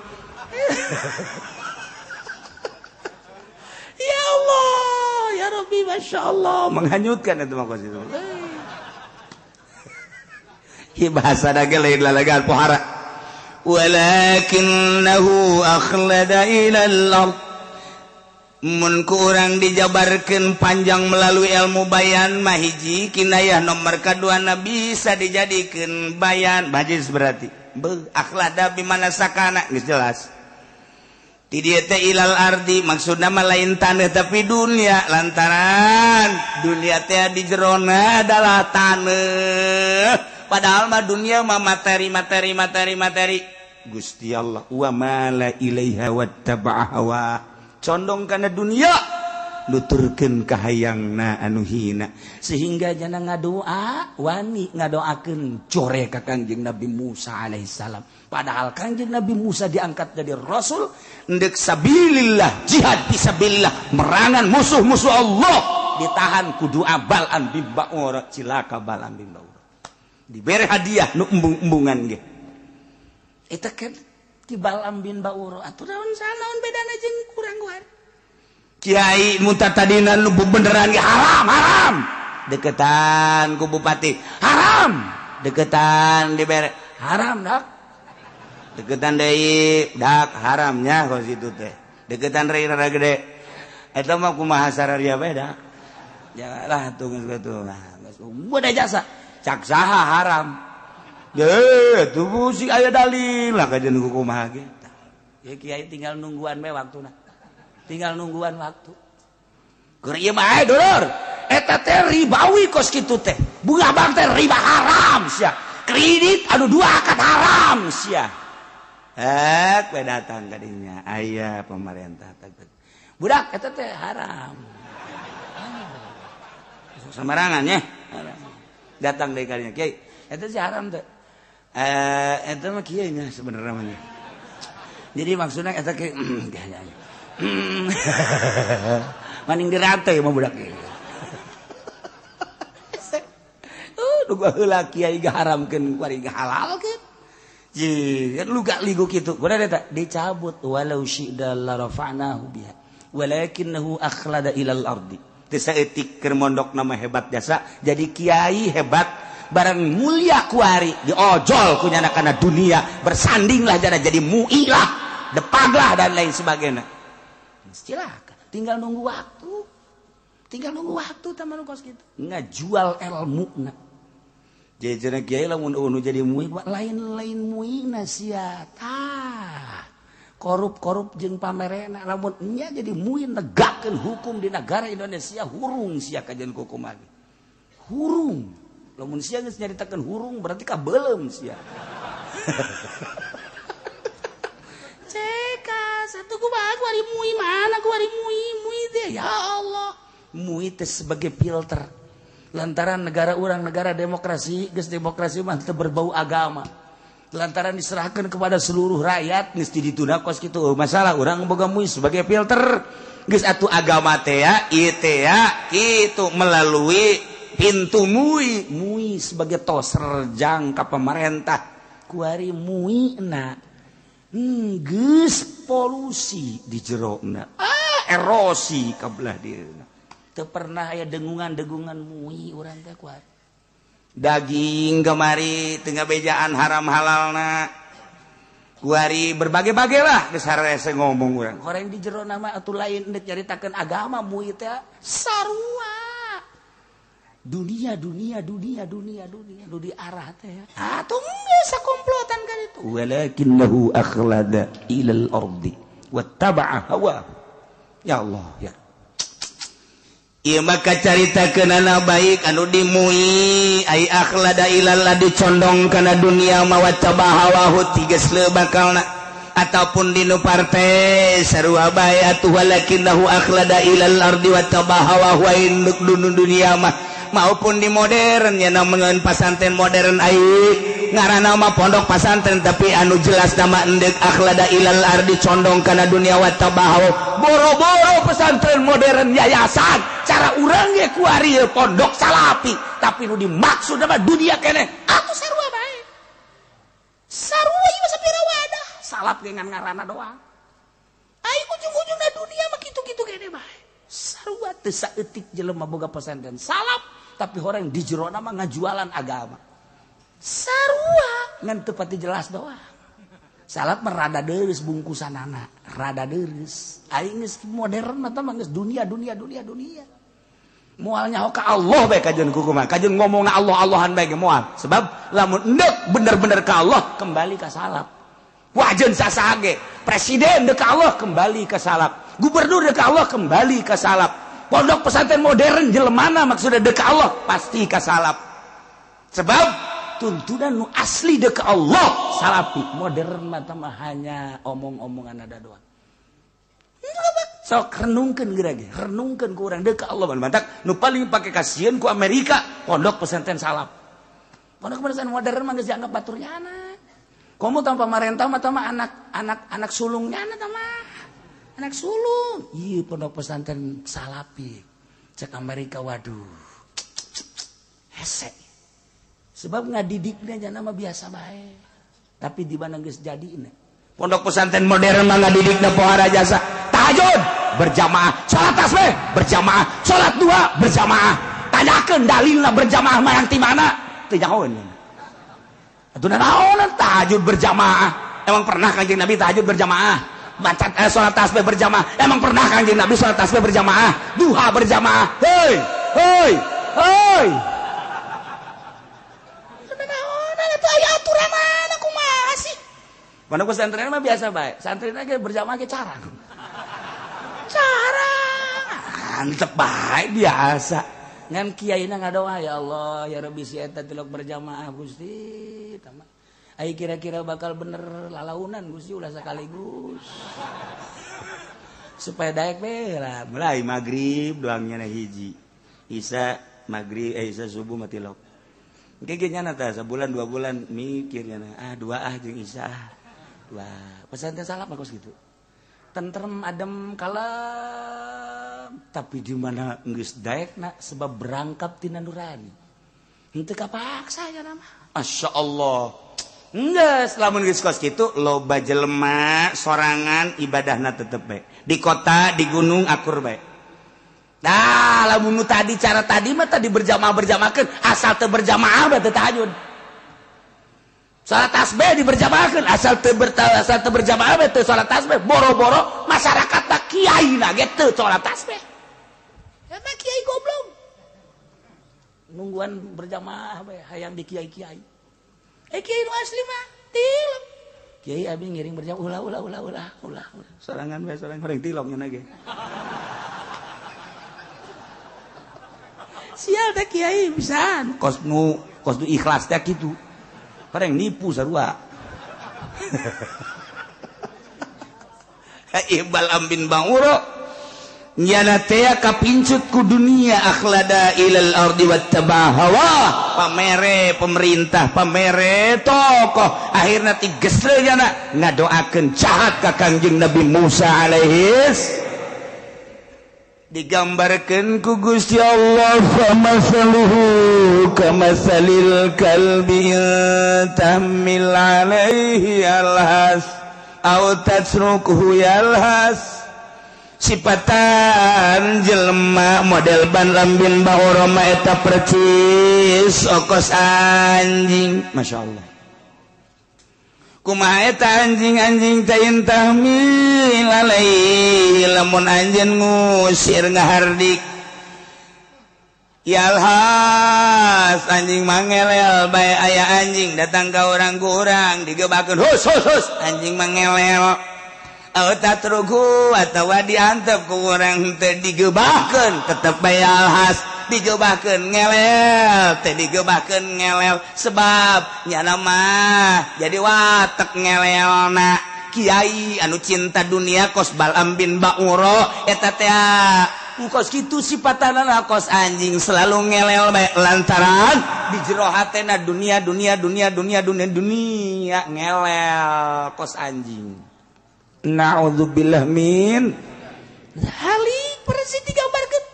Ya Allah, ya Rabbi, Masya Allah. Menghanyutkan itu mah kos itu. Ieu bahasa dage lain lalagan pohara. Walakinnahu akhlada ilal ard. Mun ku urang dijabarkeun panjang melalui ilmu bayan mah hiji kinayah nomor kaduana bisa dijadikeun bayan bajis berarti. Beuh akhlada bimana sakana geus jelas. Di dieu teh ilal ardi maksudna mah lain taneuh tapi dunia lantaran dunia teh di jerona adalah taneuh. Padahal mah dunia mah materi materi materi materi. Gusti Allah wa mala ilaiha wattaba'a hawa. Condong kana dunia nuturkeun kahayangna anu hina sehingga jana ngadoa wani ngadoakeun core ka Kangjeng Nabi Musa alaihissalam. Padahal Kangjeng Nabi Musa diangkat jadi rasul ndek sabilillah jihad fisabilillah merangan musuh-musuh Allah ditahan ku doa Bal'am bin Ba'ura cilaka Bal'am bin Ba'ura dibere hadiah nu embung-embungan ge eta kan ti Bal'am bin Ba'ura atuh naon sanaon bedana jeung kurang guar kiai munta tadina nu beneran ge haram haram deketan ku bupati haram deketan dibere haram dak deketan deui dak haramnya kos itu teh deketan rada gede eta mah kumaha sararia bae dak janganlah tuh geus kitu nah geus udah jasa cak saha haram ye tuh sih aya dalil lah kajian kumaha ge ya kiai tinggal nungguan bae waktuna tinggal nungguan waktu keur ieu mah dulur eta teh ribawi kos kitu teh bunga bank teh riba haram sia kredit anu dua akad haram sia hek we datang ka dinya aya pemerintah budak eta teh haram samarangan nya datang deui ka dinya kiai eta sih haram teh eta mah kieu nya sebenarnya mah jadi maksudna eta kieu maning dirantai mah budak ieu. Duga heula kiai gaharamkeun kuari gahalalkeun. Ye, lu gak ligu kitu. Kudu eta dicabut walau syi'da la rafa'nahu biha. Walakinnahu akhlada ilal ardi. Teu saeutik keur mondok nama hebat jasa, jadi kiai hebat barang mulia kuari diojol ku nyana kana dunia, bersandinglah jana jadi muilah, depaglah dan lain sebagainya. Cilaka, tinggal nunggu waktu. Tinggal nunggu waktu teman kos gitu. Ngajual ilmu na. Jadi kiai lamun unu jadi mui lain-lain muina sia. Tah. Korup-korup jeung pamerena lamun nya jadi mui negakeun hukum di negara Indonesia hurung sia kajian kumaha. Hurung. Lamun sia geus nyaritakeun hurung berarti kabeuleum sia. Ceka satu kumaha kuari mui mana kuari mui mui teh ya Allah. Mui teh sebagai filter. Lantaran negara urang negara demokrasi, geus demokrasi mah teu berbau agama. Lantaran diserahkan kepada seluruh rakyat geus ditunda kos kitu masalah urang boga mui sebagai filter. Geus atuh agama teh ya, ieu teh ya kitu melalui pintu mui, mui sebagai toserjang ka pemerintah. Kuari mui na geus polusi di jerona. Ah, erosi ka belah dieuna. Teu pernah aya dengungan-dengungan mui urang teh kuari. Daging kemari tengah bejaan haram halalna. Kuari berbagai-bagai lah geus harese ngomong urang. Horeng di jero nama atuh lain deuk nyaritakeun agama mui teh sarua. Dunia dunia dunia dunia dunia nu diarah teh. Atuh geus sakomplotan kan itu. Walakinnahu akhlada ilal ardi wattaba'a hawa. Ya Allah ya. Ieu maka carita kenana baik anu dimui ai akhlada ilal dicondong kana dunia mawa tabahawahu tiges bakalna ataupun dinu partai sarua bae atuh walakinahu akhlada ilal ardi wa tabahawahu induk dunia mah maupun di modern ya namun pasantren modern ai ngaranna mah pondok pasantren tapi anu jelas nama endek akhlada ilal ardi condong kana dunia wa tabahaw boro-boro pesantren modern yayasan cara urang ge kuari pondok salapi tapi nu dimaksud mah dunia keneh atuh sarua bae sarua ieu sapira wadah salap ge ngan ngaranna doang ai ujung-ujungna dunia mah kitu-kitu keneh bae sarua teu saeutik jelema boga pesantren salap tapi orang di jerona mah ngajualan agama sarua ngan teu pati jelas doang salap mah rada deureuss bungkusanana rada deureuss aing geus modern mah tah geus dunia dunia dunia dunia moal nyaho ka Allah bae kajeun kumaha kajeun ngomongna Allah Allahan bae ge moal sebab lamun endek bener-bener ka Allah kembali ka salap wajeun sasaha ge presiden deuk ka Allah kembali ka salap gubernur deuk ka Allah kembali ka salap pondok pesantren modern jelemana maksudna deuk ka Allah pasti ka salap sebab tuntunan nu asli deuk ka Allah salapi modern mah hanya omong-omongan ada doang. Sok renungkeun geura ge, renungkeun ku urang deuk ka Allah mantak nu paling pake kasieun ku Amerika pondok pesantren salap. Pondok pesantren modern mah geus dianggap baturnya anak. Komo tanpa pamarentah mah tah anak anak sulungnya anak mah. Anak sulung. Ieu pondok pesantren salapi. Cek Amerika waduh. Hese. Sebab ngadidiknya jana mah biasa bae. Tapi di mana geus jadina? Pondok pesantren modern mah ngadidikna pohara jasa. Tahajud berjamaah, salat tasbih berjamaah, salat dua berjamaah. Tanyakeun dalilna berjamaah mah yang ti mana? Teu nyahoeun. Atuh naon tahajud berjamaah? Emang pernah Kanjeng Nabi tahajud berjamaah? Baca salat tasbih berjamaah. Emang pernah Kanjeng Nabi salat tasbih berjamaah? Duha berjamaah. Hei, hei, hei. Pondok pesantren mah biasa bae. Santri ge berjamaah ge carang. Carang. Antep bae biasa. Ngan kiaina ngadoa ya Allah ya Rabbi si eta tilok berjamaah Gusti. Ai kira-kira bakal bener lalaunan Gusti ulah sekaligus. Supaya daek bae lah. Mulai magrib doangnya na hiji. Isya magrib isya subuh mah tilok. Engke ge nyana tah sabulan 2 bulan mikir nyana ah dua ah jeung isya ah. Wah, pesantren salap bagus gitu. Tentrem, adem, kalem. Tapi di mana geus daekna sebab berangkap tina nurani. Henteu kapaksa nya mah. Masya Allah. Geus lamun geus kos kitu loba jelema sorangan ibadahna tetep bae. Di kota, di gunung akur bae. Nah, lamun nu tadi cara tadi mah tadi berjamaah-berjamaahkeun, asal teu berjamaah bae teu tahajud. Salat tasbih diberjamaahkeun asal teu berjamaah bae teu salat tasbih boro-boro masyarakat tak kiai na ge teu salat tasbih. Eta kiai goblok. Nungguan berjamaah bae hayang di kiai-kiai. Kiai nu asli mah tilok. Kiai abi ngiring berjamaah ulah ulah ulah ulah ulah. Sorangan bae sorangan horeng tilok nya ge. Sial teh kiai pisan. Kos nu ikhlas teh kitu. Pareng nipu sarua. Ibal ambin banguro nyana teh kapincut ku dunia akhlada ilal ardi wattabahawa pamere pemerintah pamere tokoh akhirna tigesle nyana ngadoakeun jahat ka Kangjeng Nabi Musa alaihis digambarkeun ku Gusti Allah famasaluhu kamasalil kalbi tahmil alaihi alhas aw tatrukuhu yalhas sipatan jelema model ban lambin bahoroma eta percis okos anjing Masya Allah kumaha eta anjing-anjing teh tahmil alaihi lamun anjeun ngusir ngahardik yalhas anjing mangelel bae aya anjing datang ka urang ku urang digebakeun hus hus hus anjing mangelel Aw tatruku atawa diantep ku urang teu digebahkeun tetep bae alhas digebahkeun ngelel teu digebahkeun ngelel sebab nyana mah jadi watek ngelelna. Kiai anu cinta dunia kos Bal'am bin Ba'uro eta teh kos kitu sipatanana kos anjing selalu ngelel bae lantaran di jero hatena dunia dunia dunia dunia dunia dunia ngelel kos anjing. Na'udzubillah min halik persis digambarkeun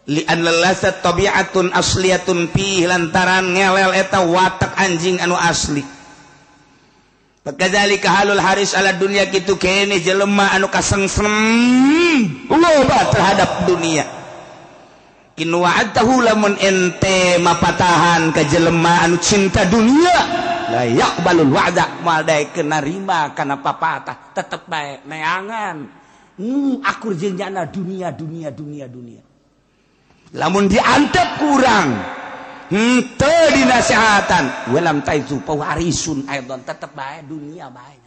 li'anna lasat tabi'atun asliyatun fi lantaran ngelel eta watak anjing anu asli. Fakadzalika halul haris ala dunya kitu kene jelema anu kasengsem loba terhadap dunia. In wa'adtahu lamun ente mapatahan ka jelema anu cinta dunia la yaqbalul wa'da moal daekeun narima kana papatah tetep bae neangan akur jeung nyana dunia dunia dunia dunia. Lamun diantep kurang henteu dinasehatan walam taizu pawarisun aidon tetep bae dunia bae.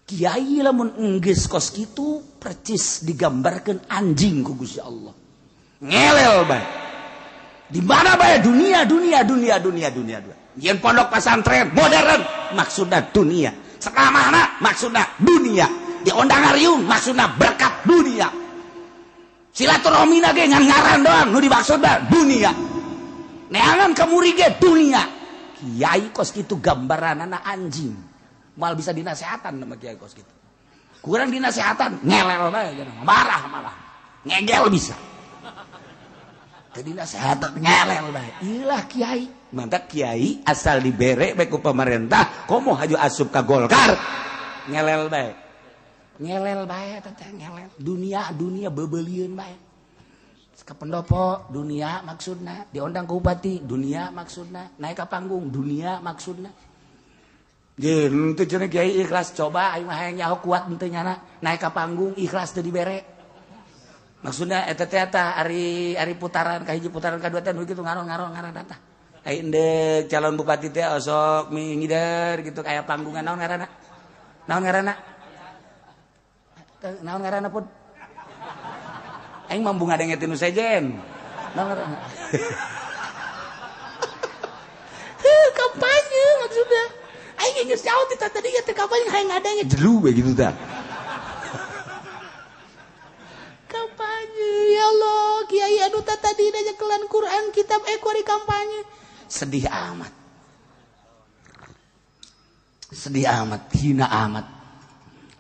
Kiai lamun enggeus kos kitu percis digambarkeun anjing ku Gusti Allah. Ngelel bae. Di mana bae dunia dunia dunia dunia dunia dunia. Yen pondok pesantren modern maksudna dunia. Sekamana maksudna dunia. Diondang ariung maksudna berkat dunia. Silaturahmina ge ngan ngaran doang nu dimaksudna dunia. Neangan kamuri ge dunia. Kiai kos kitu gambaranana anjing. Moal bisa dinasehatan sama kiai kos kitu. Kurang dinasehatan ngelel bae marah malah. Ngegel bisa. Teu dinasehatan ngelel bae. Ilah kiai. Mantap kiai asal dibere bae ku pemerintah komo haju asup ka Golkar. Ngelel bae. Ngelel bae teh ngelel. Dunia dunia bebelieun bae. Ka pendopo dunia maksudna, diondang ke bupati dunia maksudna, naik ka panggung dunia maksudna. Jeung teu cenah kiai ikhlas coba aing mah hayang nyaho kuat henteu nyana naik ka panggung ikhlas teu dibere. Maksudna eta teh eta ari ari putaran ka hiji putaran ka dua teh nu kitu ngaron-ngaron ngaran tah. Ai endek calon bupati teh osok mingider gitu aya panggungan naon ngaranna? Naon ngaranna? Naon ngaranna pun? Aing mambu ngadenge tinu sejen. Naon ngaranna? Heuh kampanye maksudna. Aing geus jauh ti tadi teh kampanye hayang ngadenge jelu we gitu tah. Kampanye ya Allah, kiai anu tadi nyekelan Quran kitab kuari kampanye. Sedih amat. Sedih amat, hina amat.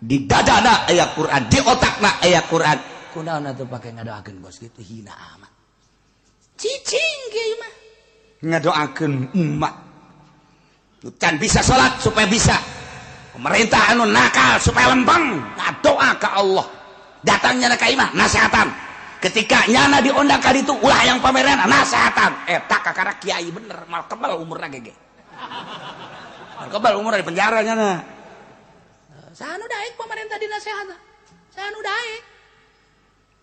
Di dadana aya Quran, di otakna aya Quran. Kunaon atuh pake ngadoakeun bos gitu hina amat. Cicing kiai mah. Ngadoakeun umat. Can bisa salat supaya bisa. Pemerintah anu nakal supaya lempeng, ngadoa ka Allah. Datangnya ka imah nasehatan. Ketika nyana diondang ka ditu ulah yang pameran nasehatan. Eta kakara kiai bener, mal kebal umurna gege. Mal kebal umurna di penjara nyana. Saha nu daek pemerintah dinasehatan? Saha nu daek?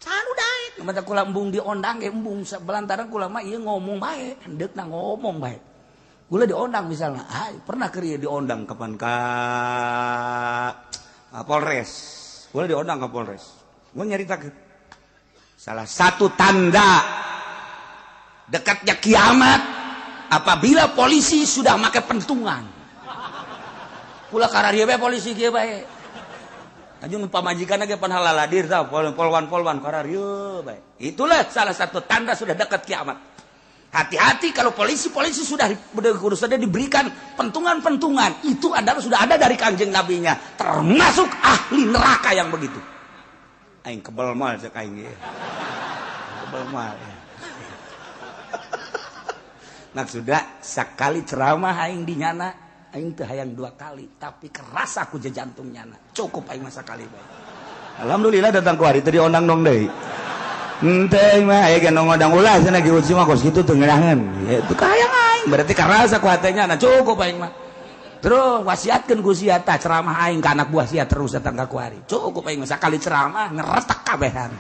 Saha nu daek? Mata kula embung diondang ge embung belantaran kula mah ieu ngomong bae, hendeukna ngomong bae. Kula diondang misalnya, ay, pernah keur ieu diondang kapan ka Polres. Kula diondang ka Polres. Gua nyaritakeun salah satu tanda dekatnya kiamat apabila polisi sudah make pentungan. Kula kararieu bae polisi kieu bae. Anjing pamajikan ge pan halaladir tah polwan-polwan kararieu bae. Itulah salah satu tanda sudah dekat kiamat. Hati-hati kalau polisi-polisi sudah diberikan pentungan-pentungan, itu adalah sudah ada dari Kanjeng Nabinya, termasuk ahli neraka yang begitu. Aing kebel mal cek aing ge. Kebel mal. Maksudna sakali ceramah aing di nyana, aing teu hayang dua kali, tapi keras aku je jantung nyana. Cukup aing mah sakali bae. Alhamdulillah datang ku hari teu diondang dong deui. Henteu mah aya ge ngondang ulah cenah ge uji mah kos kitu teu ngeunaheun. Itu kahayang aing, berarti karasa ku hate nyana, cukup aing mah. Terus wasiatkeun ku sia tah ceramah aing ka anak buah sia terus datang ka kuari. Cukup aing mah sakali ceramah ngeretek kabehan.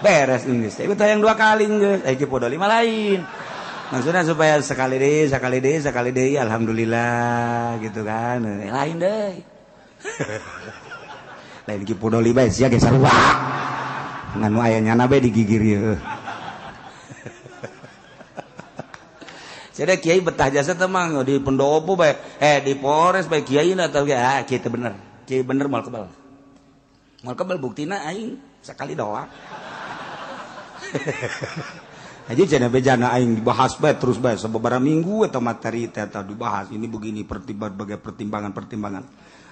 Beres geus. Ieu teh yang dua kali geus, aya podo lima lain. Maksudnya supaya sekali deui, sekali deui, sekali deui alhamdulillah gitu kan. Lain deui. Lain Ki Pudoli bae sia ge sarua. Ngan nu aya nyana bae digigir ieu. Jadi kiai betah jasa teh mah di pendopo bae, di Polres bae kiai na teh ah kiai teh bener. Kiai bener moal kebal. Moal kebal buktina aing sekali doang. Aja cenah bejana aing dibahas bae terus bae sababaraha minggu eta materi teh eta dibahas ini begini berbagai pertimbangan-pertimbangan.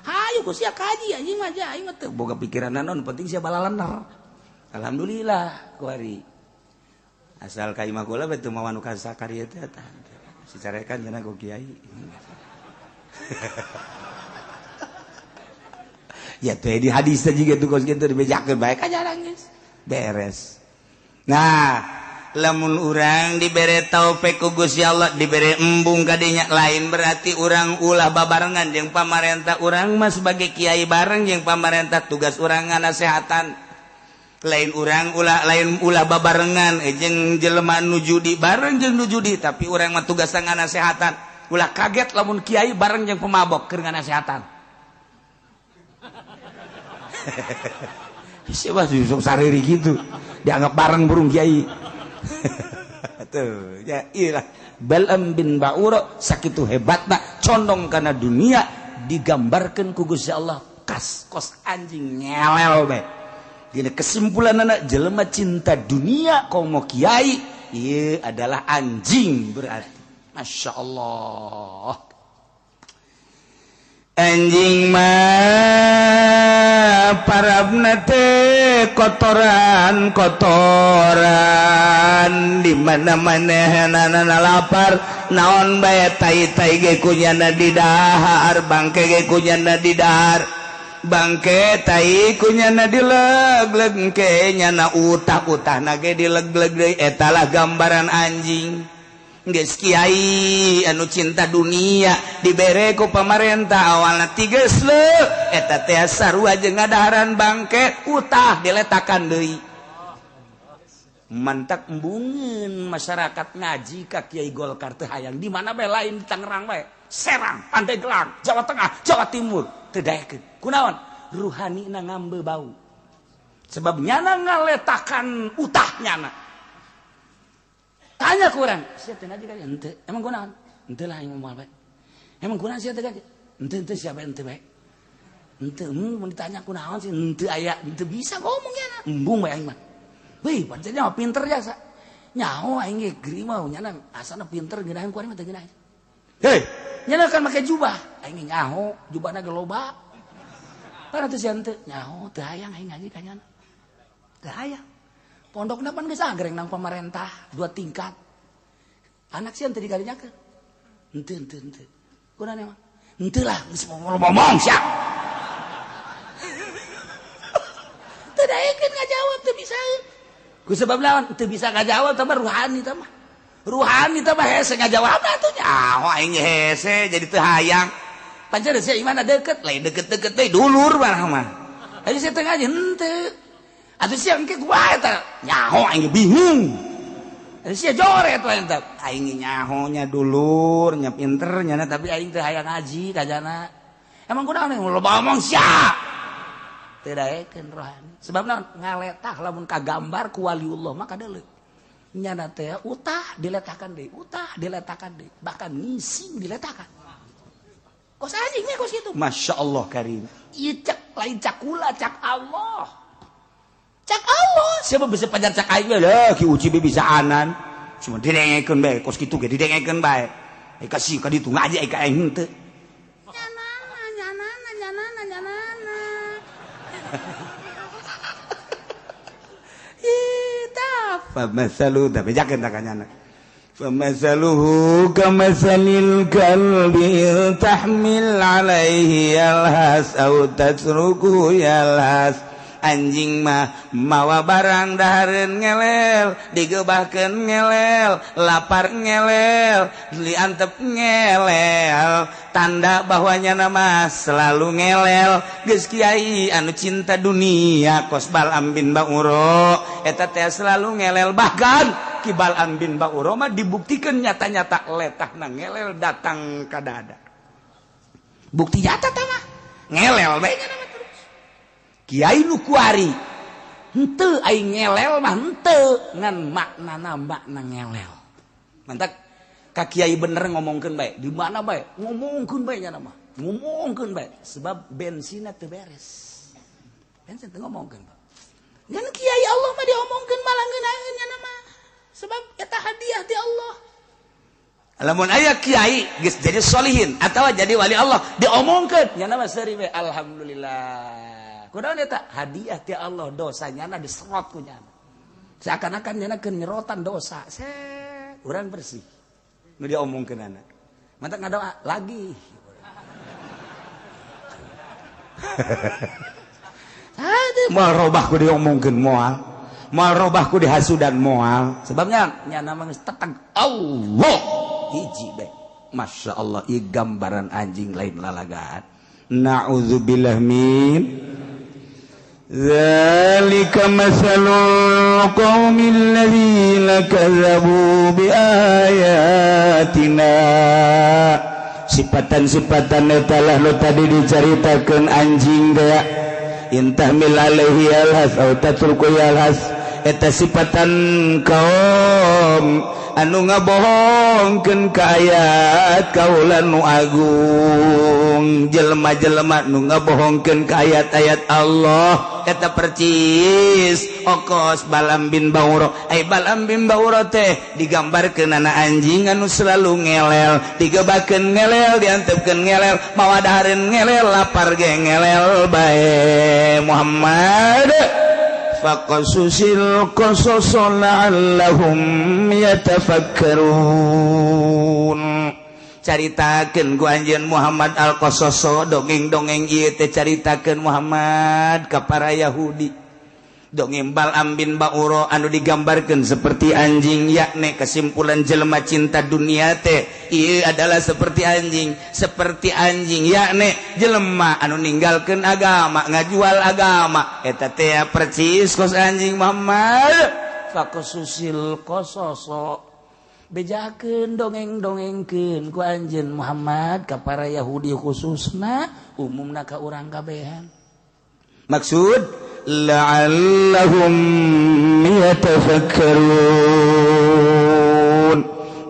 Hayu ku sia kaji anjing mah aing mah teu boga pikiran naon penting sia balalener. Alhamdulillah kuari. Asal ka imah kula bae teu mawa nu kasakari teh eta. Si carekan cenah ku kiai. Ya teh di hadis teh jiga tuh kos kitu dibejakeun bae ka jarang geus. Beres. Nah, lamun urang dibere taufik ku Gusti Allah, dibere embung kadinya lain berarti urang ulah babarengan jeung pamarentah. Urang mah sebagai kiai bareng jeung pamarentah tugas urang nganasehatan. Lain urang ulah lain ulah babarengan jeung jelema nu judi bareng jeung nu judi, tapi urang mah tugas nganasehatan. Ulah kaget lamun kiai bareng jeung pemabok keur nganasehatan. Siapa sih sok sariri gitu dianggap bareng burung kiai. Tuh ya iyalah Bal'am bin Ba'ura sakitu hebatna condong kana dunia digambarkeun ku Gusti Allah kas kos anjing nyelel bae. Dina kesimpulan anak jelema cinta dunia komo kiai ieu adalah anjing berarti. Masya Allah. Anjing mah parabna teh kotoran kotoran di mana-mana hanana lapar naon bae tai-tai ge kunyana didahar bangke ge kunyana didahar bangke tai kunyana dileg-leg ke nyana utah-utahna ge dileg-leg deui eta lah gambaran anjing. Geus kiai anu cinta dunia dibere ku pamarentah awalna tiges leuh eta teh sarua jeung ngadaharan bangke utah diletakan deui. Mantak embungeun masyarakat ngaji ka Kiai Golkar teh hayang di mana bae lain di Tangerang bae, Serang, Pandeglang, Jawa Tengah, Jawa Timur teu daekeun. Kunaon? Ruhanina ngambe bau. Sebab nyana ngaletakan utah nyana. Tanya kurang, siapa teh ngaji kali? Henteu. Emang kunaon? Henteu lah aing moal bae. Emang kunaon sia teh ngaji? Henteu henteu siapa henteu bae. Henteu mun ditanya kunaon sih henteu aya, henteu bisa ngomong nyana. Embung bae aing mah. Wih, pancen mah pinter jasa. Nyaho aing ge geri mah nyana asana pinter ngeunaheun ku aing mah teu ngeunaheun. Hei, nyana kan make jubah. Aing nyaho, jubahna ge loba. Para teh sia henteu, nyaho teu hayang aing ngaji ka nyana. Teu hayang. Pondokna pan geus agreng nang pamarentah 2 tingkat. Anak sieun teu dikarinyakeun. Henteu henteu henteu. Kunaon emang? Henteu lah geus ngomong sia. Teu daekeun ngajawab teu bisa. Ku sebab lawan teu bisa ngajawab tambah ruhani tah mah. Ruhani tah mah hese ngajawabna atuh nyaho aing hese jadi teu hayang. Pancen sia imana deukeut, lain deukeut-deukeut deui dulur mah mah. Ayo sia teu ngaji henteu. Atuh sia engke kumaha eta? Nyaho aing bingung. Atuh sia joret we eta. Aing nyaho nya dulur, nya pinter nya tapi aing teu hayang ngaji kajana. Emang kunaon loba omong sia. Teu daekeun rohani. Sebab naon? Ngaletah lamun kagambar ku waliullah mah kadeuleu. Nyana teh utah diletakan deui, utah diletakan deui, bahkan ngising diletakan. Kos anjing nya kos kitu. Masya Allah karim. Ieu cak lain cakula cak Allah. Cak Allah, siapa bisa pajar cak aing lah, Ki Uci bisa anan. Cuma didengekeun bae, kos kitu ge didengekeun bae. Ai kasih ka ditu ngaji ai ka aing henteu. Nyanana nyanana nyanana nyanana. Ih, tah fa masalu da bejakeun ta ka nyana. Fa masaluhu kamasalil kalbi tahmil alaihi yalhas au tatruku yalhas. Anjing mah mawa barang dahareun ngelel, digebahkeun ngelel, lapar ngelel, diantep ngelel, tanda bahwa nyana mah selalu ngelel. Geus kiai anu cinta dunia kos Bal'am bin Ba'ura eta teh selalu ngelel, bahkan Ki Bal'am bin Ba'ura mah dibuktikan nyata-nyata letahna ngelel datang ka dada. Bukti nyata tah mah ngelel bae nyana mah. Kiai nu kuari henteu aing ngelel mah henteu ngan maknana makna ngelel. Mantak ka kiai bener ngomongkeun bae. Di mana bae? Ngomongkeun bae nya mah. Ngomongkeun bae sebab bensinna teu beres. Bensin teu ngomongkeun. Ngan kiai Allah mah diomongkeun malah ngeunaheun nya mah. Sebab eta hadiah ti Allah. Lamun aya kiai geus jadi solihin atawa jadi wali Allah diomongkeun nya mah seuri we alhamdulillah. Kunaon eta hadiah ti Allah dosa nyana diserot ku nyana. Seakan-akan nyana keur nyerotan dosa. Set urang bersih. Nu diomongkeunana. Mantak ngadoa lagi. Hade moal robah ku diomongkeun moal. Moal robah ku dihasudan moal. Sebabnya nyana mah geus teteg Allah hiji bae. Masya Allah ieu gambaran anjing lain lalagaan. Na'udzubillah min dzalika masalul qaumil ladzina kadzabu biayatina. Sifatan-sifatan eta lah nu tadi dicaritakeun anjing teh intahmil alaihi alhas au tatruku alhas eta sifatan kaum anu ngabohongkeun ka ayat kaula nu agung jelema-jelema nu ngabohongkeun ka ayat-ayat Allah eta percis okos Balam bin Bauro. Ai Balam bin Bauro teh digambarkeun ana anjing anu selalu ngelel, digebakeun ngelel, diantepkeun ngelel, mawa dahareun ngelel, lapar ge ngelel bae. Muhammad faqasusil qasas la'allahum yatafakkarun. Caritakeun ku anjeun Muhammad al-Qasaso dongeng-dongeng ieu teh caritakeun Muhammad ka para Yahudi. Dongeng Balam bin Bauro anu digambarkeun seperti anjing, yakni kesimpulan jelema cinta dunia teh ieu adalah seperti anjing, yakni jelema anu ninggalkeun agama, ngajual agama eta teh percis kos anjing. Muhammad faqasusil qasaso bejakeun dongeng-dongengkeun ku anjeun Muhammad ka para Yahudi khususna umumna ka urang kabehan. Maksud la'allahum yatafakkarun,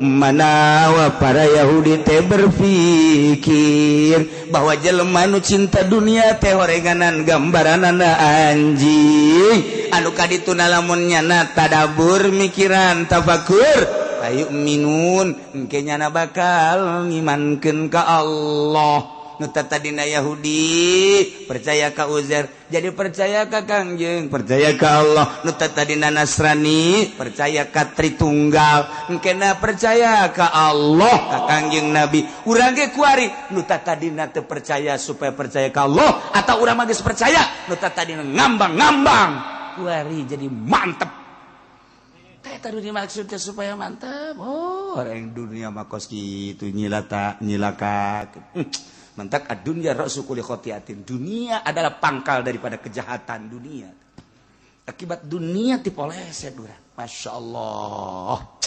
manawa para Yahudi teh berpikir bahwa jelema nu cinta dunia teh horenganan gambaranana anjing anu kadituna lamun nyana tadabur mikiran tafakur ayu minun engke nyana bakal ngimankeun ka Allah. Nu tadina Yahudi percaya ka Uzair jadi percaya ka Kangjeng, percaya ka Allah. Nu tadina Nasrani percaya ka Tritunggal engkena percaya ka Allah ka Kangjeng Nabi. Urang ge kuari nu tadina teu percaya supaya percaya ka Allah atau urang mah geus percaya nu tadina ngambang-ngambang kuari jadi mantep. Teh tadi dimaksudnya supaya mantep. Oh, orang dunia mah kos kitu nyilata nyilaka. Mantak ad-dunya ra'su kulli khotiatin. Dunia adalah pangkal daripada kejahatan dunia. Akibat dunia dipoleset urang. Masya Allah.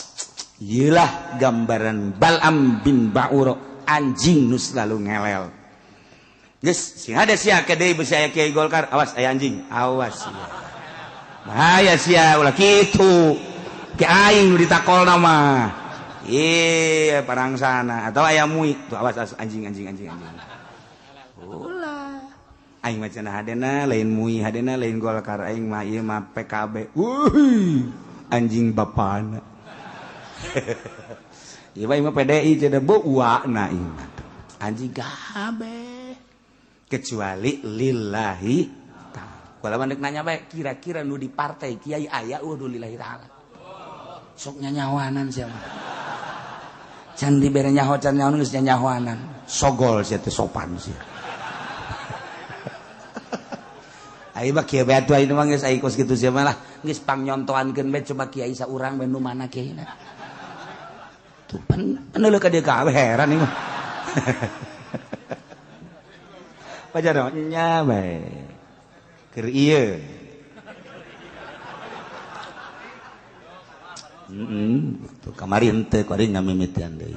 Iyalah gambaran Balam bin Bauro anjing nu selalu ngelel. Geus sing ada sia ke deui beusi aya kiai Golkar, awas aya anjing, awas sia. Bahaya sia ulah kitu. Ki aing nu ditakolna mah. Iya parang sana atau ayam mui tuh awas, awas anjing anjing anjing anjing. Ulah aing mah cenah hadena lain mui hadena lain Golkar aing mah ieu mah PKB. Wuih anjing bapana. Ieu mah PDI cenah beuana ieu mah. Anjing kabeh kecuali lillahi ta'ala. Kalau mandek nanya bae kira-kira nu di partai kiai aya eueuh lillahi ta'ala. Sok nyanyawanan sia mah. Can dibere nyaho can nyaho geus nyanyahoanan. Sogol sia teh sopan sia. Ai mah kieu bae atuh ayeuna mah geus ai kos kitu sia mah lah geus pangnyontoankeun bae coba kiai saurang bae nu mana kiaina. Tuh pan peneuleuh ka dieu kabeh heran ieu mah. Pajar nya bae. Keur ieu. Tuh kamari henteu kuari ngamimitian deui.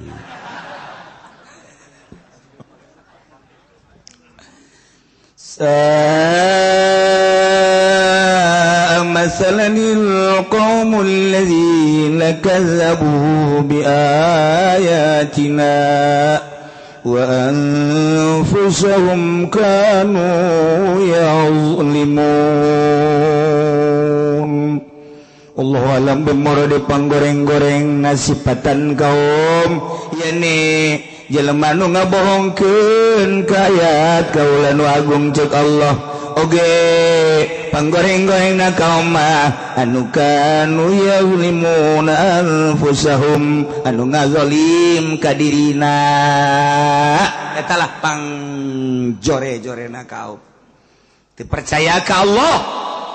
Sa'a Masalanil qaumul ladzina kazzabu bi ayatina wa anfusahum kanu yazlimun. Allahu alam bimuradi panggoreng-goreng nasipatan kaum yani jelema nu ngabohongkeun ka ayat kaula nu agung cek Allah oge panggoreng-goreng na kaum mah anu kanu yazlimuna anfusahum anu ngazalim ka dirina eta lah pangjore-jorena kaum teu percaya ka Allah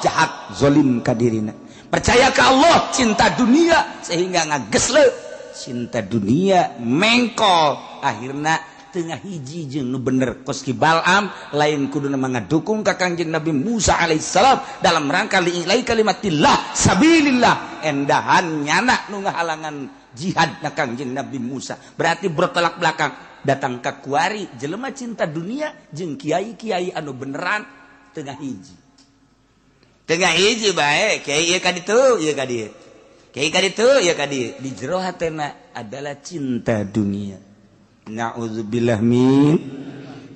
jahat zalim ka dirina, percaya ka Allah cinta dunia sehingga ngagesle cinta dunia mengkol akhirna tengah hiji jeung nu bener kos ki Balam lain kuduna ngadukung ka Kangjeng Nabi Musa alaihissalam dalam rangka li'ilai kalimatillah sabilillah endahan nyana nu ngahalangan jihad na Kangjeng Nabi Musa berarti bertolak belakang datang ka kuari jelema cinta dunia jeung kiai-kiai anu beneran tengah hiji bae kiai ieu ka ditu ieu ka dieu kiai ka ditu ieu ka dieu di jero hatena adalah cinta dunia. Na'udzubillah min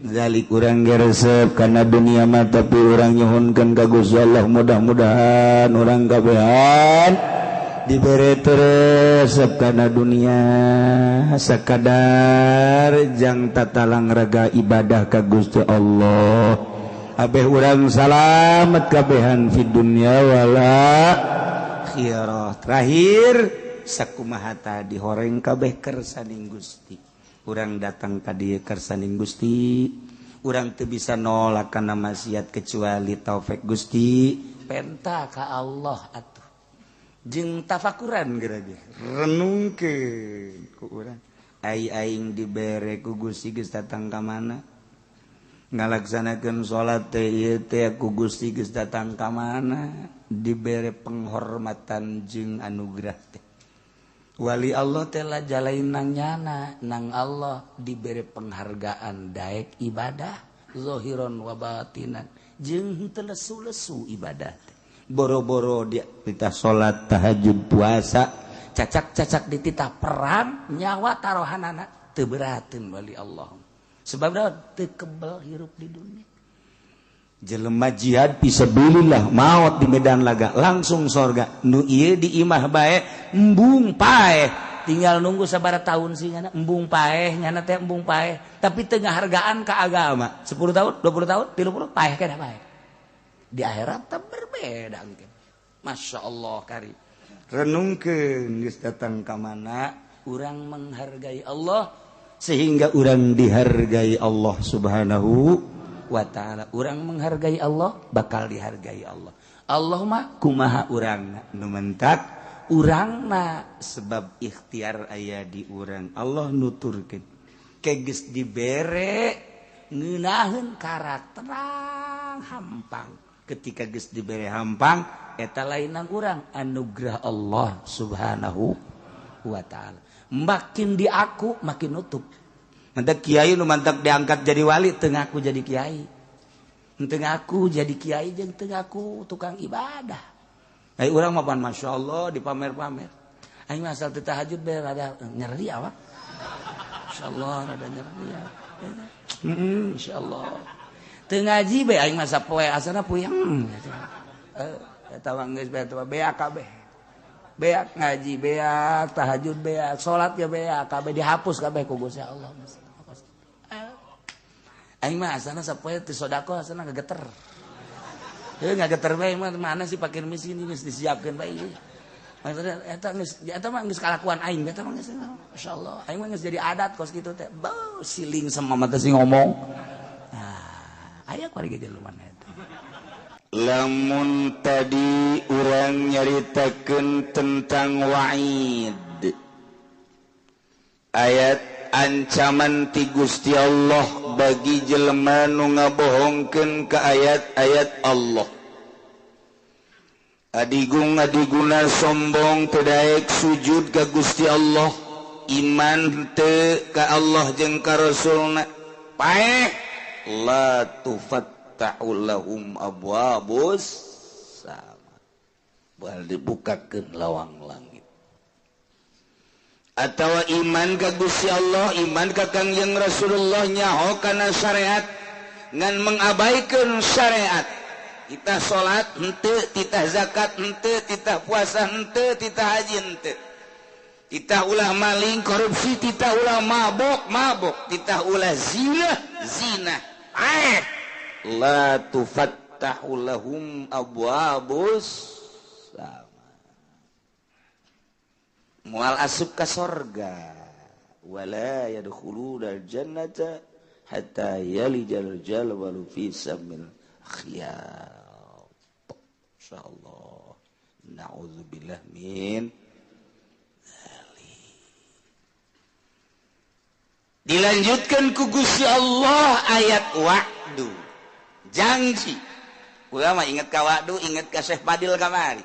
zalik. Urang geresep kana dunia mah tapi urang nyuhunkeun ka Gusti Allah mudah-mudahan urang kabehan dibere resep kana dunia sakadar jang tatalang raga ibadah ka Gusti Allah abeh urang salamet kabehan fid dunya wal akhirah. Terakhir sakumaha tadi horeng kabeh kersaning Gusti. Urang datang ka dieu kersaning Gusti, urang teu bisa nolak kana maksiat kecuali taufik Gusti. Penta ka Allah atuh jeung tafakuran geura ge renungkeun ku urang ai aing dibere ku Gusti geus datang ka mana, ngalaksanakeun salat teh ieu teh ku Gusti geus datang ka mana, dibere penghormatan jeung anugerah teh. Wali Allah telah jalain nang nyana nang Allah diberi penghargaan daek ibadah zohiron wa batinan jeung henteu lesu-lesu ibadah boro-boro dia titah salat tahajud puasa cacak-cacak dititah perang nyawa tarohanana teu berateun wali Allah sebab teu kebel hirup di dunia. Jelema jihad fisabilillah maot di medan laga langsung sorga nu ieu di imah bae embung paeh tinggal nunggu sabaraha tahun sih nyana embung paeh nyana teh embung paeh tapi teu ngahargaan ka agama 10 tahun 20 tahun 30 paeh kana paeh di akhirat teh berbeda engke. Masya Allah kari renungkeun geus datang ka mana urang menghargai Allah sehingga urang dihargai Allah Subhanahu wa ta'ala. Urang menghargai Allah bakal dihargai Allah. Allah mah kumaha urangna nu mentak urangna sebab ikhtiar aya di urang. Allah nuturkeun ke geus dibere ngeunaheun karakter hampang. Ketika geus dibere hampang eta lain nang urang anugerah Allah Subhanahu wa ta'ala. Makin diaku makin nutup. Mantak kiai nu mantak diangkat jadi wali teu ngaku jadi kiai. Teu ngaku jadi kiai jeung teu ngaku tukang ibadah. Ai urang mah pan masyaallah dipamer-pamer. Aing mah asal teu tahajud bae rada nyeri awak. Insyaallah rada nyeri ya. Insyaallah. Teu ngaji bae aing mah sapoe asana puyeng. Eta mah geus bae teh beak kabeh. Beak ngaji beak, tahajud beak, salat ge beak, kabeh dihapus kabeh ku Gusti Allah. Aing mah asana sapoe teu sedekah asana ngageter. Heuh ngageter bae mah mana sih pakir miskin geus disiapkeun bae. Maksudna eta geus eta mah geus kalakuan aing eta mah geus masyaallah. Aing mah geus jadi adat kos kitu teh. Beuh siling sama mah teh sing ngomong. Nah, aya kuari ge jelema eta. Lamun tadi urang nyaritakeun tentang wa'id ayat ancaman ti Gusti Allah bagi jelema nu ngabohongkeun ka ayat-ayat Allah. Adigung adiguna sombong teu daek sujud ka Gusti Allah, iman teu ka Allah jeung ka Rasulna paeh la tufatta'u lahum abwabus sama. Bakal dibukakeun lawang langit. Atawa iman ka Gusti Allah, iman ka Kangjeng Rasulullah, nyaho kana syariat ngan mengabaikan syariat. Titah salat henteu, titah zakat henteu, titah puasa henteu, titah haji henteu. Titah ulah maling korupsi, titah ulah mabok mabok, titah ulah zina zina. La tufattahu lahum abwabus sama. Moal asup ka sorga. Wala yadkhuluna jannata hatta yalijal jalwalu fi samil khiyat. Insyaallah. Na'udzubillah min dzalik. Dilanjutkan ku Gusti Allah ayat wa'du. Janji. Urang mah inget ka wa'du, inget ka Syekh Fadil kamari.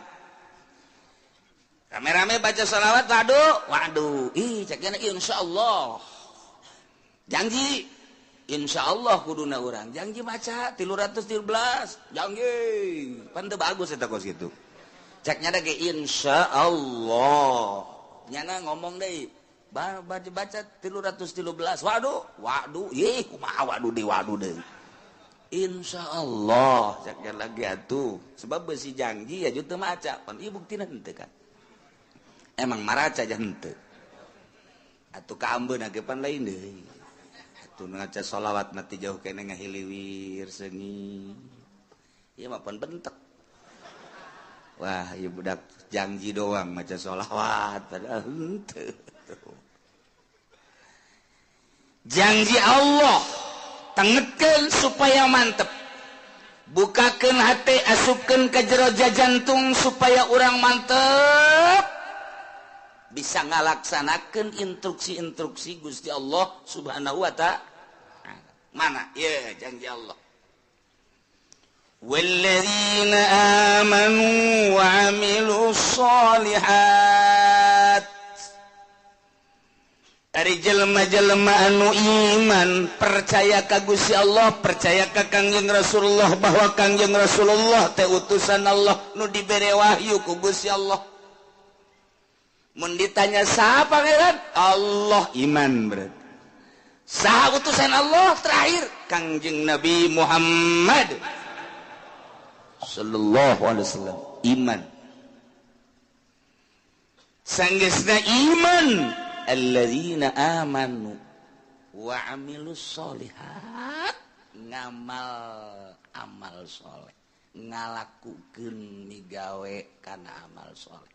Rame-rame baca sholawat wa'du, wa'du. Ih, ceknya insyaallah. Janji insyaallah kuduna urang. Janji maca 313, janji. Pan teu bagus eta kos kitu. Ceknya da ge insyaallah. Nyana ngomong deui, baca 313, wa'du, wa'du. Ih, kumaha wa'du deui, wa'du deui. Insyaallah ceknya lagi atuh. Sebab besi janji ya teu maca, pan ieu buktina henteu kan. Emang maraca aja henteu. Atuh kaambeun ge pan lain deui. Atuh ngaca sholawat mati jauh kene ngahiliwir seungit. Ieu mah pan bentek. Wah, ieu budak janji doang maca sholawat padahal henteu. Janji Allah tengetkeun supaya mantep. Bukakeun hate, asupkeun ka jero jantung supaya urang mantep. Bisa ngalaksanakeun instruksi-instruksi Gusti Allah Subhanahu wa ta'ala. Mana? Ya, janji Allah. Walladzina amanu wa 'amilus sholihat. Ari jelema-jelema anu iman, percaya ka Gusti Allah, percaya ka Kangjeng Rasulullah bahwa Kangjeng Rasulullah teh utusan Allah nu dibere wahyu ku Gusti Allah. Mun ditanya saha pangeran? Allah, iman berarti. Saha utusan Allah terakhir? Kangjeng Nabi Muhammad sallallahu alaihi wasallam, iman. Sanggeusna iman, alladzina amanu wa amilus sholihat, ngamal amal soleh, ngalakukeun migawe kana amal soleh.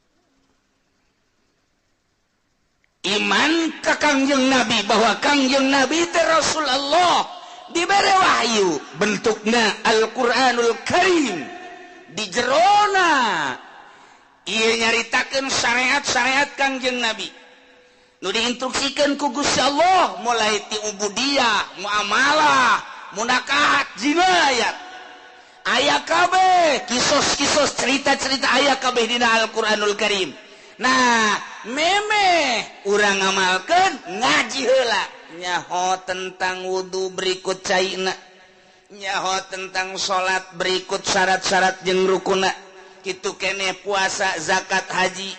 Iman ka Kangjeng Nabi bahwa Kangjeng Nabi teh Rasulullah, dibere wahyu bentukna Al-Qur'anul Karim, di jerona ieu nyaritakeun syariat-syariat Kangjeng Nabi nu diinstruksikeun ku Gusti Allah mulai ti ubudiyah, muamalah, munakahat, jinayat. Aya kabeh kisos-kisos cerita-cerita aya kabeh dina Al-Qur'anul Karim. Nah, memeh urang ngamalkeun ngaji heula nyaho tentang wudu berikut caina, nyaho tentang salat berikut syarat-syarat jeung rukuna, kitu keneh puasa, zakat, haji.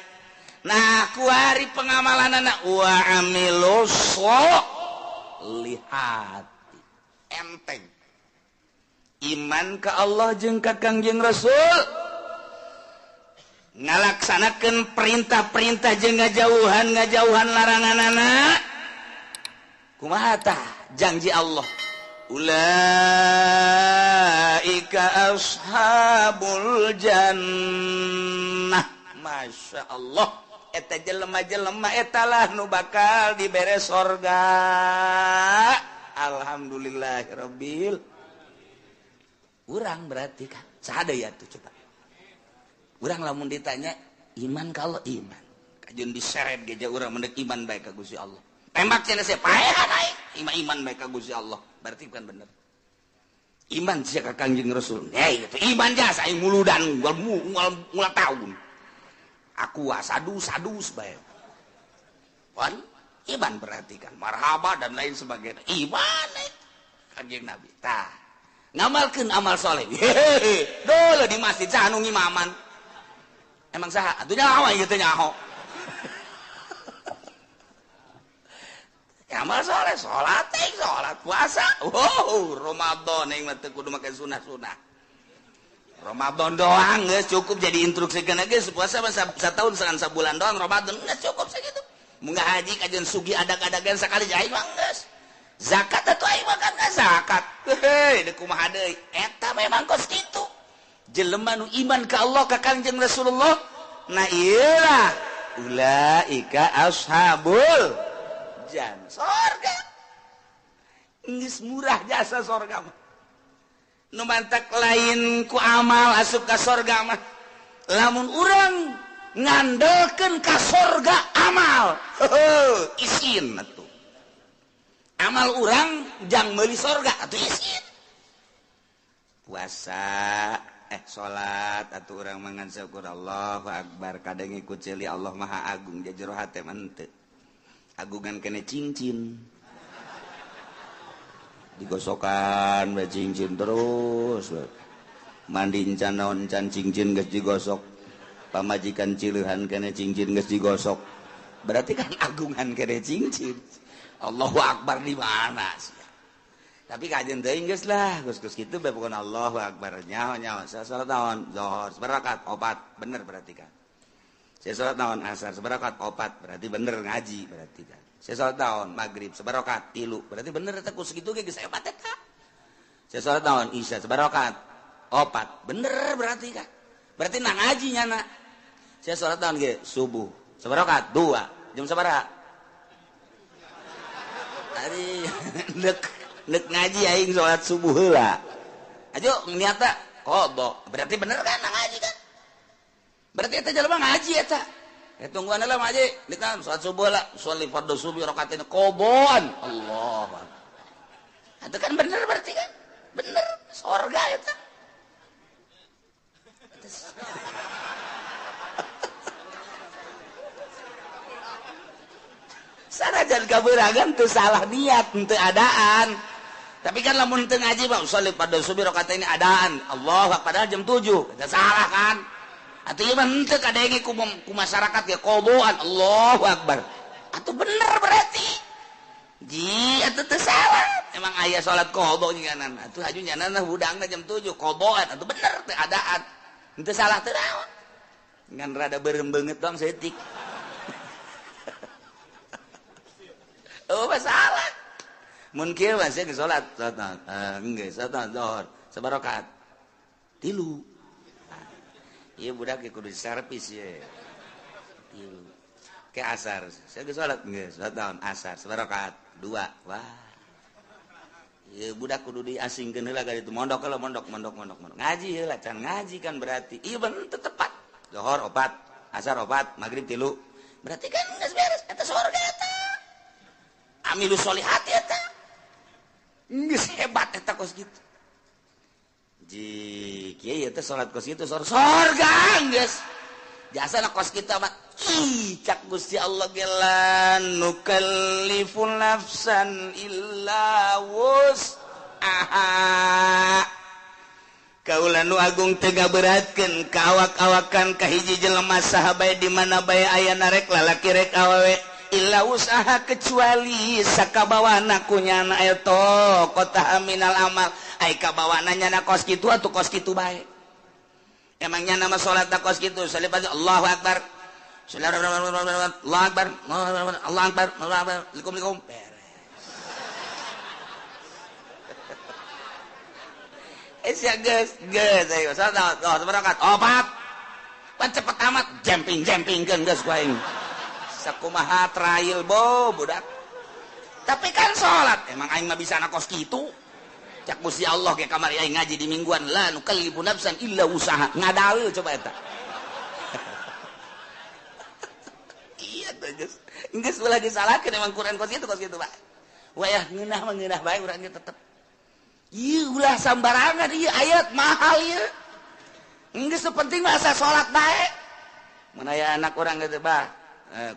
Nah, kuari pengamalanana wa amilus sholihat. Enteng. Iman ka Allah jeung ka Kangjeng Rasul, ngalaksanakeun perintah-perintah jeung ngajauhan laranganana. Kumaha tah janji Allah? Ulaika ashabul jannah. Masya Allah, eta jelema-jelema eta lah nu bakal dibere sorga. Alhamdulillahirabbil. Urang berarti kan saha deui atuh coba. Urang lamun ditanya iman kalau iman, kajeun diseret ge urang mendek iman bae ka Gusti Allah. Tembak cenah sia paehan aing, iman bae ka Gusti Allah. Berarti bukan bener. Iman sia ka Kangjeng Rasul. Hei, itu iman jasa aing muludan ngul tahun. Aku sadu-sadus bae. Wan iman berarti kan marhaba dan lain sebagainya. Iman Kangjeng Nabi. Tah, ngamalkeun amal soleh. Hehehe, dulu di masjid saha nu ngimaman. Emang saha? Atuh nyaho ieu teh nyaho. Amal soleh, sholat, sholat, puasa. Wow, Ramadan yang mah teu kudu make sunah-sunah. Ramadan doang geus cukup jadi instruksikeun geus puasa mah satahun sabulan doang Ramadan geus cukup sakitu. Mun haji kajian sugi adag-adagan sakali aing mah geus. Zakat atuh aing mah kan zakat. Heuh, deuk kumaha deui? Eta memang kos kitu. Jelema nu iman ka Allah ka Kangjeng Rasulullah, nah ieu lah ulaika ashabul jan sorga. Geus murah jasa sorga mah. Nu mantak lain ku amal asup ka sorga mah. Lamun urang ngandelkeun ka sorga amal, heuh isin atuh. Amal urang jang meuli sorga atuh isin. Puasa salat atuh urang mangan syukur Allahu akbar kadang ikut ceuli Allah Maha Agung jero hate mah henteu. Agungan kene cincin digosokan we cincin terus mandi encan naon encan cincin geus digosok pamajikan cileuhan kene cincin geus digosok berarti kan agungan kene cincin. Allahu akbar di mana sih? Tapi kajian teuing geus lah geus-geus kitu bae pokona Allahu akbar nyaho nyaho salat naon zuhur sabarakat opat bener berarti kan. Saya sholat naon asar sebarakat opat berarti bener ngaji berarti kan. Saya sholat naon maghrib sebarakat tilu berarti bener eta ku sakitu ge geus hebat eta. Saya sholat naon isya sebarakat opat bener berarti kan. Berarti na ngaji nyana. Saya sholat naon ge subuh sebarakat dua jam sabaraha? Ari nek ngaji aing sholat subuh heula. Ajo niatna qada berarti bener kan na ngaji kan. Berarti eta jelema ngaji eta. Tungguan lah ngaji, dikam salat subuh lah, sholli fardhu subuh rakaatain qadaan. Allah. Itu kan bener berarti kan? Bener, sorga eta. Sanajan kabeuragan teu salah niat, teu adaan. Tapi kan lamun teu ngaji mah sholli fardhu subuh rakaatain adaan. Allah, padahal jam 7. Eta salah kan? Atuh ieu mah henteu kadenge ku masyarakat ge qadaan Allahu akbar. Atuh bener berarti. Ji atuh teu salah. Emang aya salat qada nyanan. Atuh haju nyanana hudangna jam 7 qadaan atuh bener teu adaan. Henteu salah teu naon. Ngan rada beureum beungeut doang saeutik. Oh masalah. Mun kieu mah sia geus salat, salat geus salat zuhur sabarakat. 3. Iya budak kudu servis ye. Tilu. Ke asar. Saya geus salat geus salat naon asar sabarakat 2. Wah. Ieu budak kudu diasingkeun heula ka ditu mondok heula mondok mondok mondok mondok. Ngaji heula can ngaji kan berarti. Ieu bener teu tepat. Zuhur 4, asar 4, magrib 3. Berarti kan geus beres eta surga eta. Amilu sholihat eta. Geus hebat eta kos kitu. Ji kieu teh salat kos kitu sorga geus. Jasana kos kitu mah ih cak Gusti Allah ge la nukallifu nafsan illa wus'aha. Kaula nu agung teu ngaberatkeun ka awak-awakan ka hiji jelema saha bae di mana bae aya rek lalaki rek awewe illa usaha kecuali sakabawana ku nyana eta kota minal amal ai kabawana nyana kos kitu atuh kos kitu bae. Emang nyana mah salat kos kitu salibat Allahu akbar Allahu akbar Allahu akbar Allahu akbar likum beres. Sia geus geus ayo salat oh sabarakat opat pan cepet amat jemping-jempingkeun geus ku aing. Sakumaha trail bo budak. Tapi kan salat emang aing mah bisa kos kitu. Cak Gusti Allah ge kamari aing ngaji di mingguan la nukallifu nafsan illa usaha. Ngadalil coba eta. Iya tuh geus. Geus ulah disalahkeun emang Quran kos kitu Pak. Wayah ngeunah mah ngeunah bae urang ge tetep. Ieu ulah sambarangan ieu ayat mahal ieu. Geus penting mah asa salat bae. Mun aya anak urang geus bah.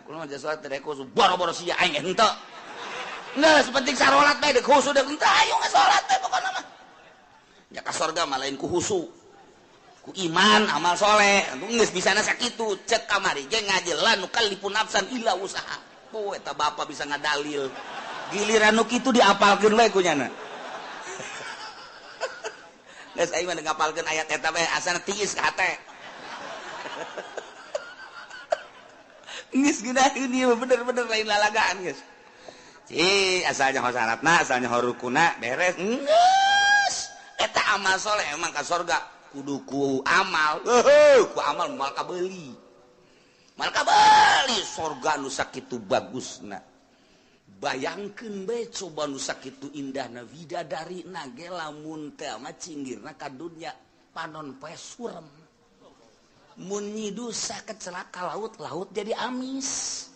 Kulo mah salat teh khusu boro-boro sia aing henteu. Geus penting sarolat bae deuk khusu deuk henteu ayo salat teh pokona mah. Ya ka sorga mah lain ku khusu. Ku iman amal soleh geus bisana sakitu cek kamari ge ngaji la nukallifu nafsan illa usaha. Oh eta bapak bisa ngadalil. Giliran nu kitu diapalkeun we ku nyana. Geus aing mah ngapalkeun ayat eta bae asana tiis ka hate. Geus geunaheun ieu bener-bener lain lalagaan geus. Ci asalnya ho syaratna, asalnya ho rukuna beres. Geus eta amal soleh emang ka sorga. Kudu ku amal, ku amal moal kabeuli. Moal kabeuli sorga nu sakitu bagusna. Bayangkeun bae coba nu sakitu indahna widadari na ge lamun teh mah cinggirna ka dunya panon poe surem. Mun nyidusa kecelaka laut, laut jadi amis.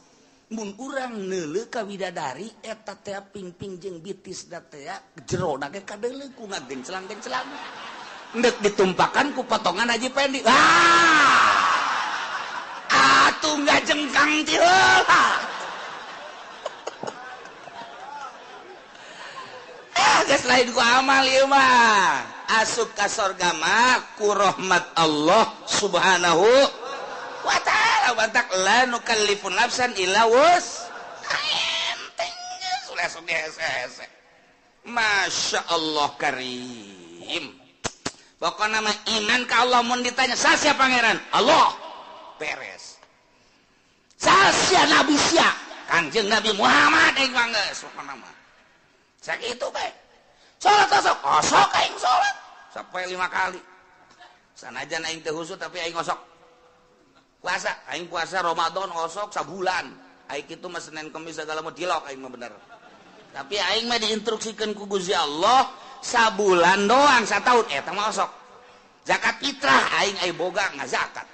Mun urang neuleuh ka widadari eta teh pingping jeung bitisna teh jerona ge kadeuleuh ku ngagenclang-genclang. Ndek ditumpakan ku potongan Haji Pendi. Ah, atuh nggak jengkang ti heula. Ah, geus lain ku amal ieu mah. Asup ka sorga mah ku rahmat Allah Subhanahu wa ta'ala. Batak la nukallifu nafsan illa wus. Enteng geus ulah sok hese-hese. Masya Allah karim. Pokoknya mah iman ka Allah mun ditanya sasia pangeran Allah beres. Sasia nabi sia Kangjeng Nabi Muhammad aing mah geus pokona mah. Sakitu bae. Salat osok osok aing salat sampai 5 kali. Sanajan aing teu husuk tapi aing osok. Puasa aing puasa Ramadan osok sabulan. Aing kitu mah Senin Kemis segala mah dilok aing mah bener. Tapi aing mah diinstruksikeun ku Gusti Allah sabulan doang sataun eta mah osok. Zakat fitrah aing ai boga ngazakat.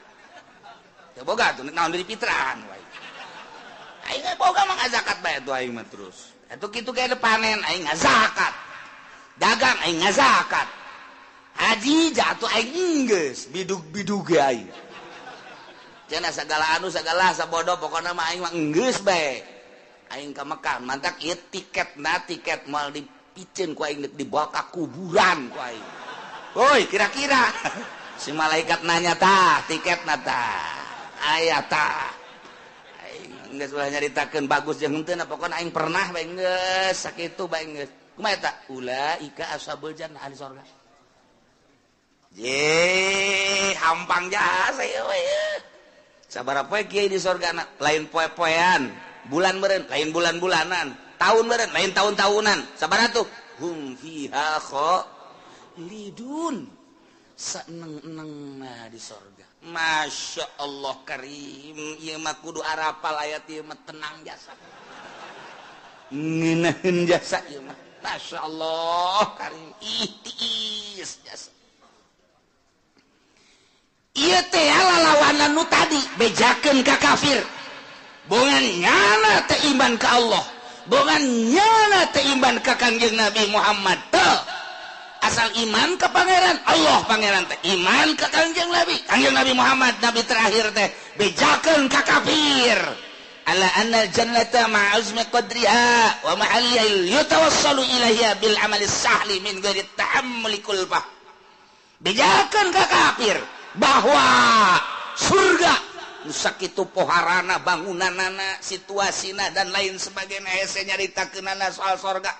Teu boga tuh naon dari fitrahan wae. Aing ai boga mah ngazakat bae tuh aing mah terus. Atuh kitu ge panen aing ngazakat. Dagang aing ngazakat. Haji jatuh aing geus bidug-bidug ge aing. Cenah sagala anu sagala sabodo pokona mah aing mah geus bae. Aing ka Mekah mantak ieu tiketna tiket moal di piceun ku aing dibawa ka kuburan ku aing. Woi, kira-kira si malaikat nanya tah tiketna tah. Aya tah. Aing geus ulah nyaritakeun bagus jeung henteu pokona aing pernah bae geus sakitu bae geus. Kumaha eta? Ulaika ashabul jannah ahli sorga. Ye, hampang jasa ieu we. Sabaraha poe kiai di sorgana? Lain poe-poean, bulan meureun, lain bulan-bulanan. Tahun meureun, lain tahun-tahunan. Sabaraha tuh? Hum fiha khalidun. Saeneng-enengna di sorga. Masya Allah karim. Ieu mah kudu arapal ayat ieu mah tenang jasa. Ngeunaheun jasa ieu mah. Masya Allah karim. Ih tiis jasa. Ieu teh lalawanan nu tadi bejakeun ka kafir. Bongan nyana teh iman ka Allah. Bongan nyana teh iman ka Kangjeng Nabi Muhammad teh. Asal iman ka pangeran Allah pangeran teh iman ka Kangjeng Nabi. Kangjeng Nabi Muhammad nabi terakhir teh bejakeun ka kafir. Ala anna jannata ma'azmi qadriha wa mahalliha yatawassalu ilaiha bil amali sahli min ghairi ta'ammuli kulfah. Bejakeun ka kafir bahwa surga sakitu poharana bangunanana situasina dan lain sebagainya hese nyaritakeunana soal sorga.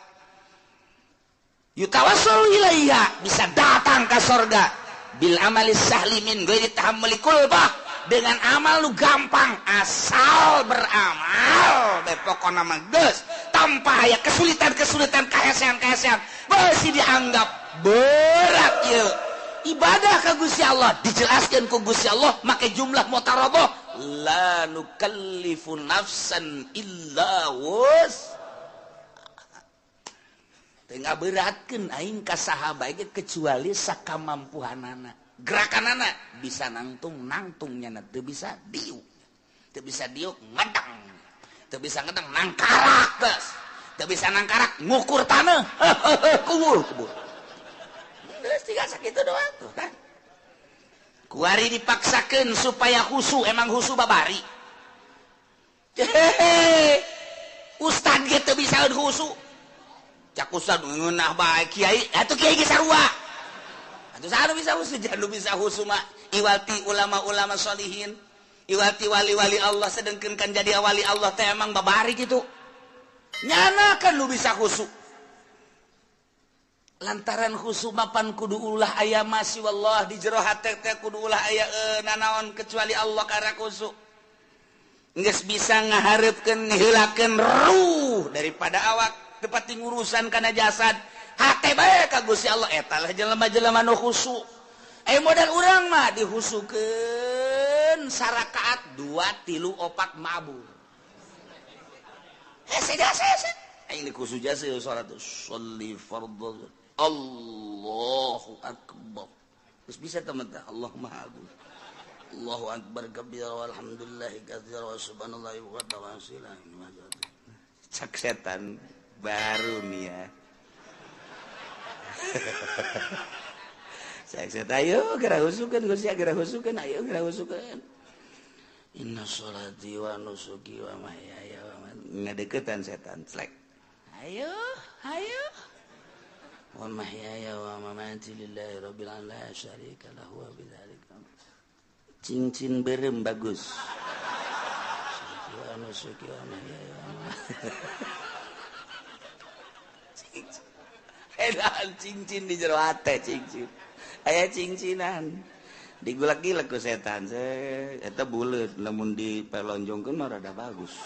Yutawassul ilaiha bisa datang ke sorga bil amali sahli min ghairi tahammuli kulbah dengan amal lu gampang asal beramal bae pokona mah geus tanpa aya kesulitan-kesulitan kahesean-kahesean beusi dianggap berat ieu. Ibadah ka Gusti Allah dijelaskan ku Gusti Allah make jumlah mutaroboh la nukallifu nafsan illa wus. Teu ngaberatkeun aing ka saha bae kecuali sakamampuhanana. Gerakanana bisa nangtung nangtung nyana teu bisa diuk. Teu bisa diuk ngedang. Teu bisa ngedang nangkarak geus. Teu bisa nangkarak ngukur taneuh. Kubur kubur. Geus tiga sakitu doang tuh kan. Kuari dipaksakeun supaya khusu, emang khusu babari. Hehehe. Ustad ge teu bisa khusu. Cak ustad ngeunah bae kiai, atuh kiai ge sarua. Atuh saha nu bisa khusu? Jangan nu bisa khusu mah iwati ulama-ulama sholihin, iwati wali-wali Allah. Sedengkeun kan jadi wali Allah teh emang babari kitu. Nyana kan nu bisa khusu. Lantaran khusu mapan kudu ulah aya masih wallah di jero hate teh kudu ulah aya nanaon kecuali Allah karena khusu. Geus bisa ngahareupkeun ngeheulakeun ruh daripada awak teu pati ngurusan kana jasad. Hate bae ka Gusti Allah eta lah jelema-jelema nu khusu. Modal urang mah dihusukeun sarakaat 2 3 4 mabur. Hese jasa hese. Aing khusu jasa salat sholli fardhu. Allahu akbar. Terus bisa teman teh Allah Maha Agung. Allahu akbar kabira walhamdulillahi katsira wa subhanallahi wa ta'ala. Cak setan baru nih ya. Saya ayo geura husukeun Gusti, geura husukeun, ayo geura husukeun. Inna sholati wa nusuki wa mahyaya wa mamati. Ngadeukeutan setan slek. Ayo, ayo. Wa mahyaya wa mamati lillahi rabbil alamin la syarika lahu wa bidzalika. Cincin berem bagus. Wa nusuki wa mahyaya wa mamati. Cincin. Edan cincin di jero hate cincin. Aya cincinan. Digulak-gilek ku setan. Eta buleut lamun dipelonjongkeun mah rada bagus.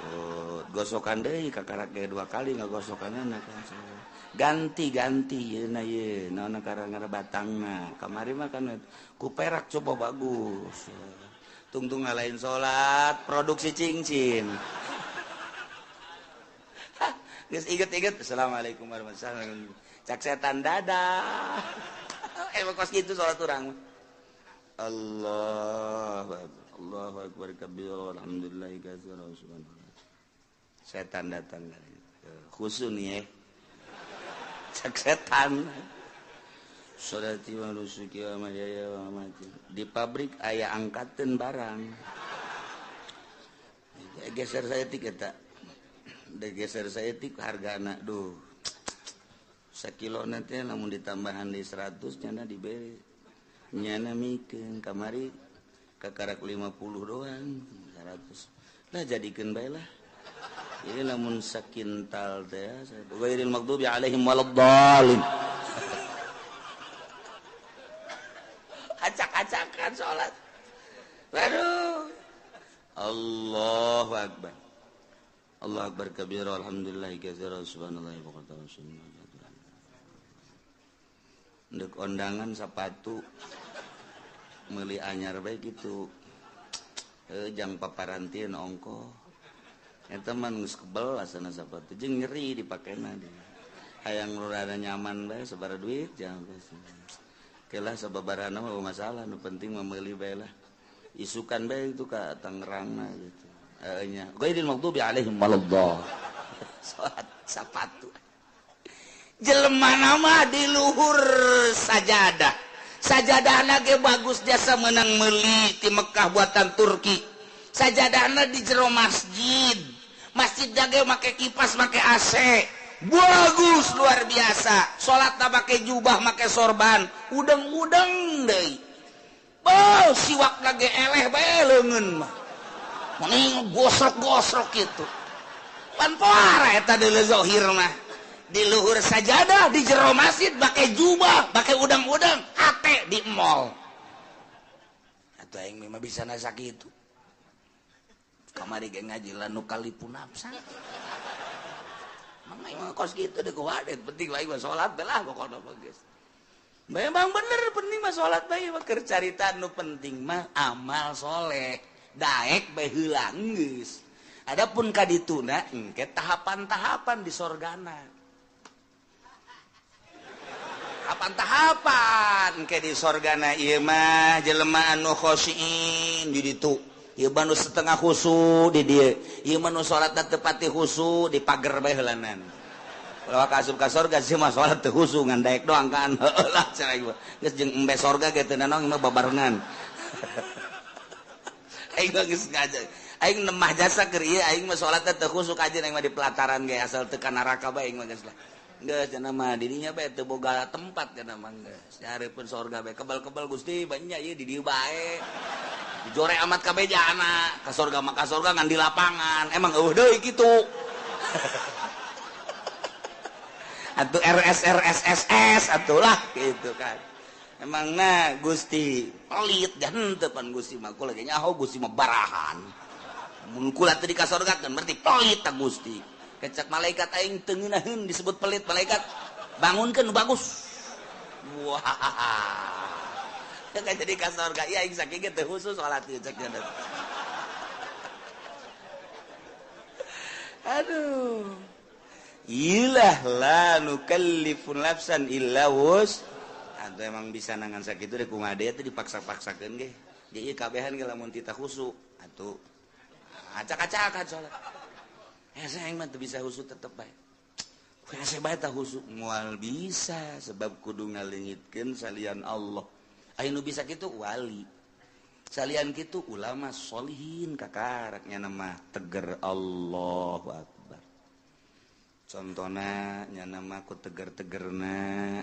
Oh, gosokan deui kakarak ge 2 kali ngagosokanna kan. Ganti-ganti yeuna ye, naon karang batangna. Kamari mah kan ku perak coba bagus. Tungtung ngalain salat, produksi cincin. Geus inget-inget, assalamualaikum warahmatullahi wabarakatuh. Cak setan dadah. Emang kos gitu salat urang. Allah Allahu akbar kabir alhamdulillahi katsira subhanallah. Setan datang khusu nih ya. Cak setan. Sholati wa nusuki wa mahyaya wa mamati. Di pabrik aya angkateun barang. Geser saya tik eta. Geser saya tik hargana duh. Sakilo nanti lamun ditambahan di 100 nyana diberi. Nyana mikeun kamari kakarak 50 doang 100. Lah jadikeun bae lah. Ini lamun sakintal teh ghairil maghdubi alaihim waladdallin. Acak-acakan salat. Waduh. Allahu akbar. Allahu akbar kabira alhamdulillahi katsira subhanallahi wa bihamdihi. Ndek ondangan sepatu meuli anyar bae kitu. Jang paparantieun ongkoh. Eta mah geus kebel asana sapatu jeung nyeri dipakena di. Hayang nu rada nyaman bae sabaraha duit jangan kelah sababarana mah masalah nu penting mah meuli bae lah. Isukan bae itu ka Tangerangna gitu. Heeh nya. Ghairil maghdubi alaihim waladdallin. Salat sapatu. Jelema nama di luhur sajadah. Sajadahna ge bagus jasa meunang meuli ti Mekah buatan Turki. Sajadahna di jero masjid. Masjid ge make kipas, make AC. Bagus luar biasa. Salatna make jubah, make sorban, udeng-udeng deui. Beuh, siwakna ge eleh bae leungeun mah. Mending gosrok-gosrok kitu. Pan poara eta deuleu zahir mah. Di luhur sajadah, di jero masjid make jubah, make udang-udang, hate di mall. Atuh aing mah bisa nasa kitu. Kamari ge ngaji lanu kalipu nafsa. Mang aing mah kos kitu deuk wadet, penting lain mah salat belah pokona mah geus. Memang bener penting mah salat bae mah keur carita nu penting mah amal soleh. Daek bae heula geus. Adapun ka dituna engke tahapan-tahapan di sorgana. Tahapan-tahapan ke di sorgana ieu mah jelema anu khosyin di ditu. Ieu mah nu setengah khusu di dieu. Ieu mah nu salatna teu pati khusu di pager bae heulanan. Ulah ka asup ka sorga sih mah salat teu khusu ngan daek doang kan. Heueuh lah cenah ieu. Geus jeung embe sorga ge teu nanaon mah babarengan. Aing mah geus ngaja. Aing nemah jasa keur ieu aing mah salatna teu khusu kajeun aing mah di pelataran ge asal teu ka neraka bae aing mah geus lah. Geus cenah mah dirinya bae teu boga tempat cenah mah geus. Nyareupeun sorga bae kebal-kebal Gusti banyak ieu di dieu bae. Dijore amat kabeh jana, ka sorga mah ka sorga ngan di lapangan. Emang eueuh deui kitu. Atuh RS RS SS atuh lah gitu kan. Emang na Gusti pelit dan henteu pan Gusti mah kula ge nyaho Gusti mah barahan. Mun kula teu dikasorgakeun berarti pelit ta Gusti. Kecak malaikat aing teu ngeunaheun disebut pelit malaikat bangunkeun nu bagus. Wah. Teu jadi ka sorga ieu aing sakieu ge teu khusus salat ieu cek nya. Aduh. Ilah la nukallifu nafsan illa wus. Atau emang bisa nangan sakitu deh kumaha deui teh dipaksa-paksakeun ge. Jadi kabehan ge lamun tita khusu atuh acak-acakan salat. Hese aing mah teu bisa khusu tetep bae. Hese bae tah khusu moal bisa sebab kudu ngaleungitkeun salian Allah. Aya nu bisa kitu wali. Salian kitu ulama sholihin kakaraknya nama teger Allahu Akbar. Contohna nya nama ku teger-tegerna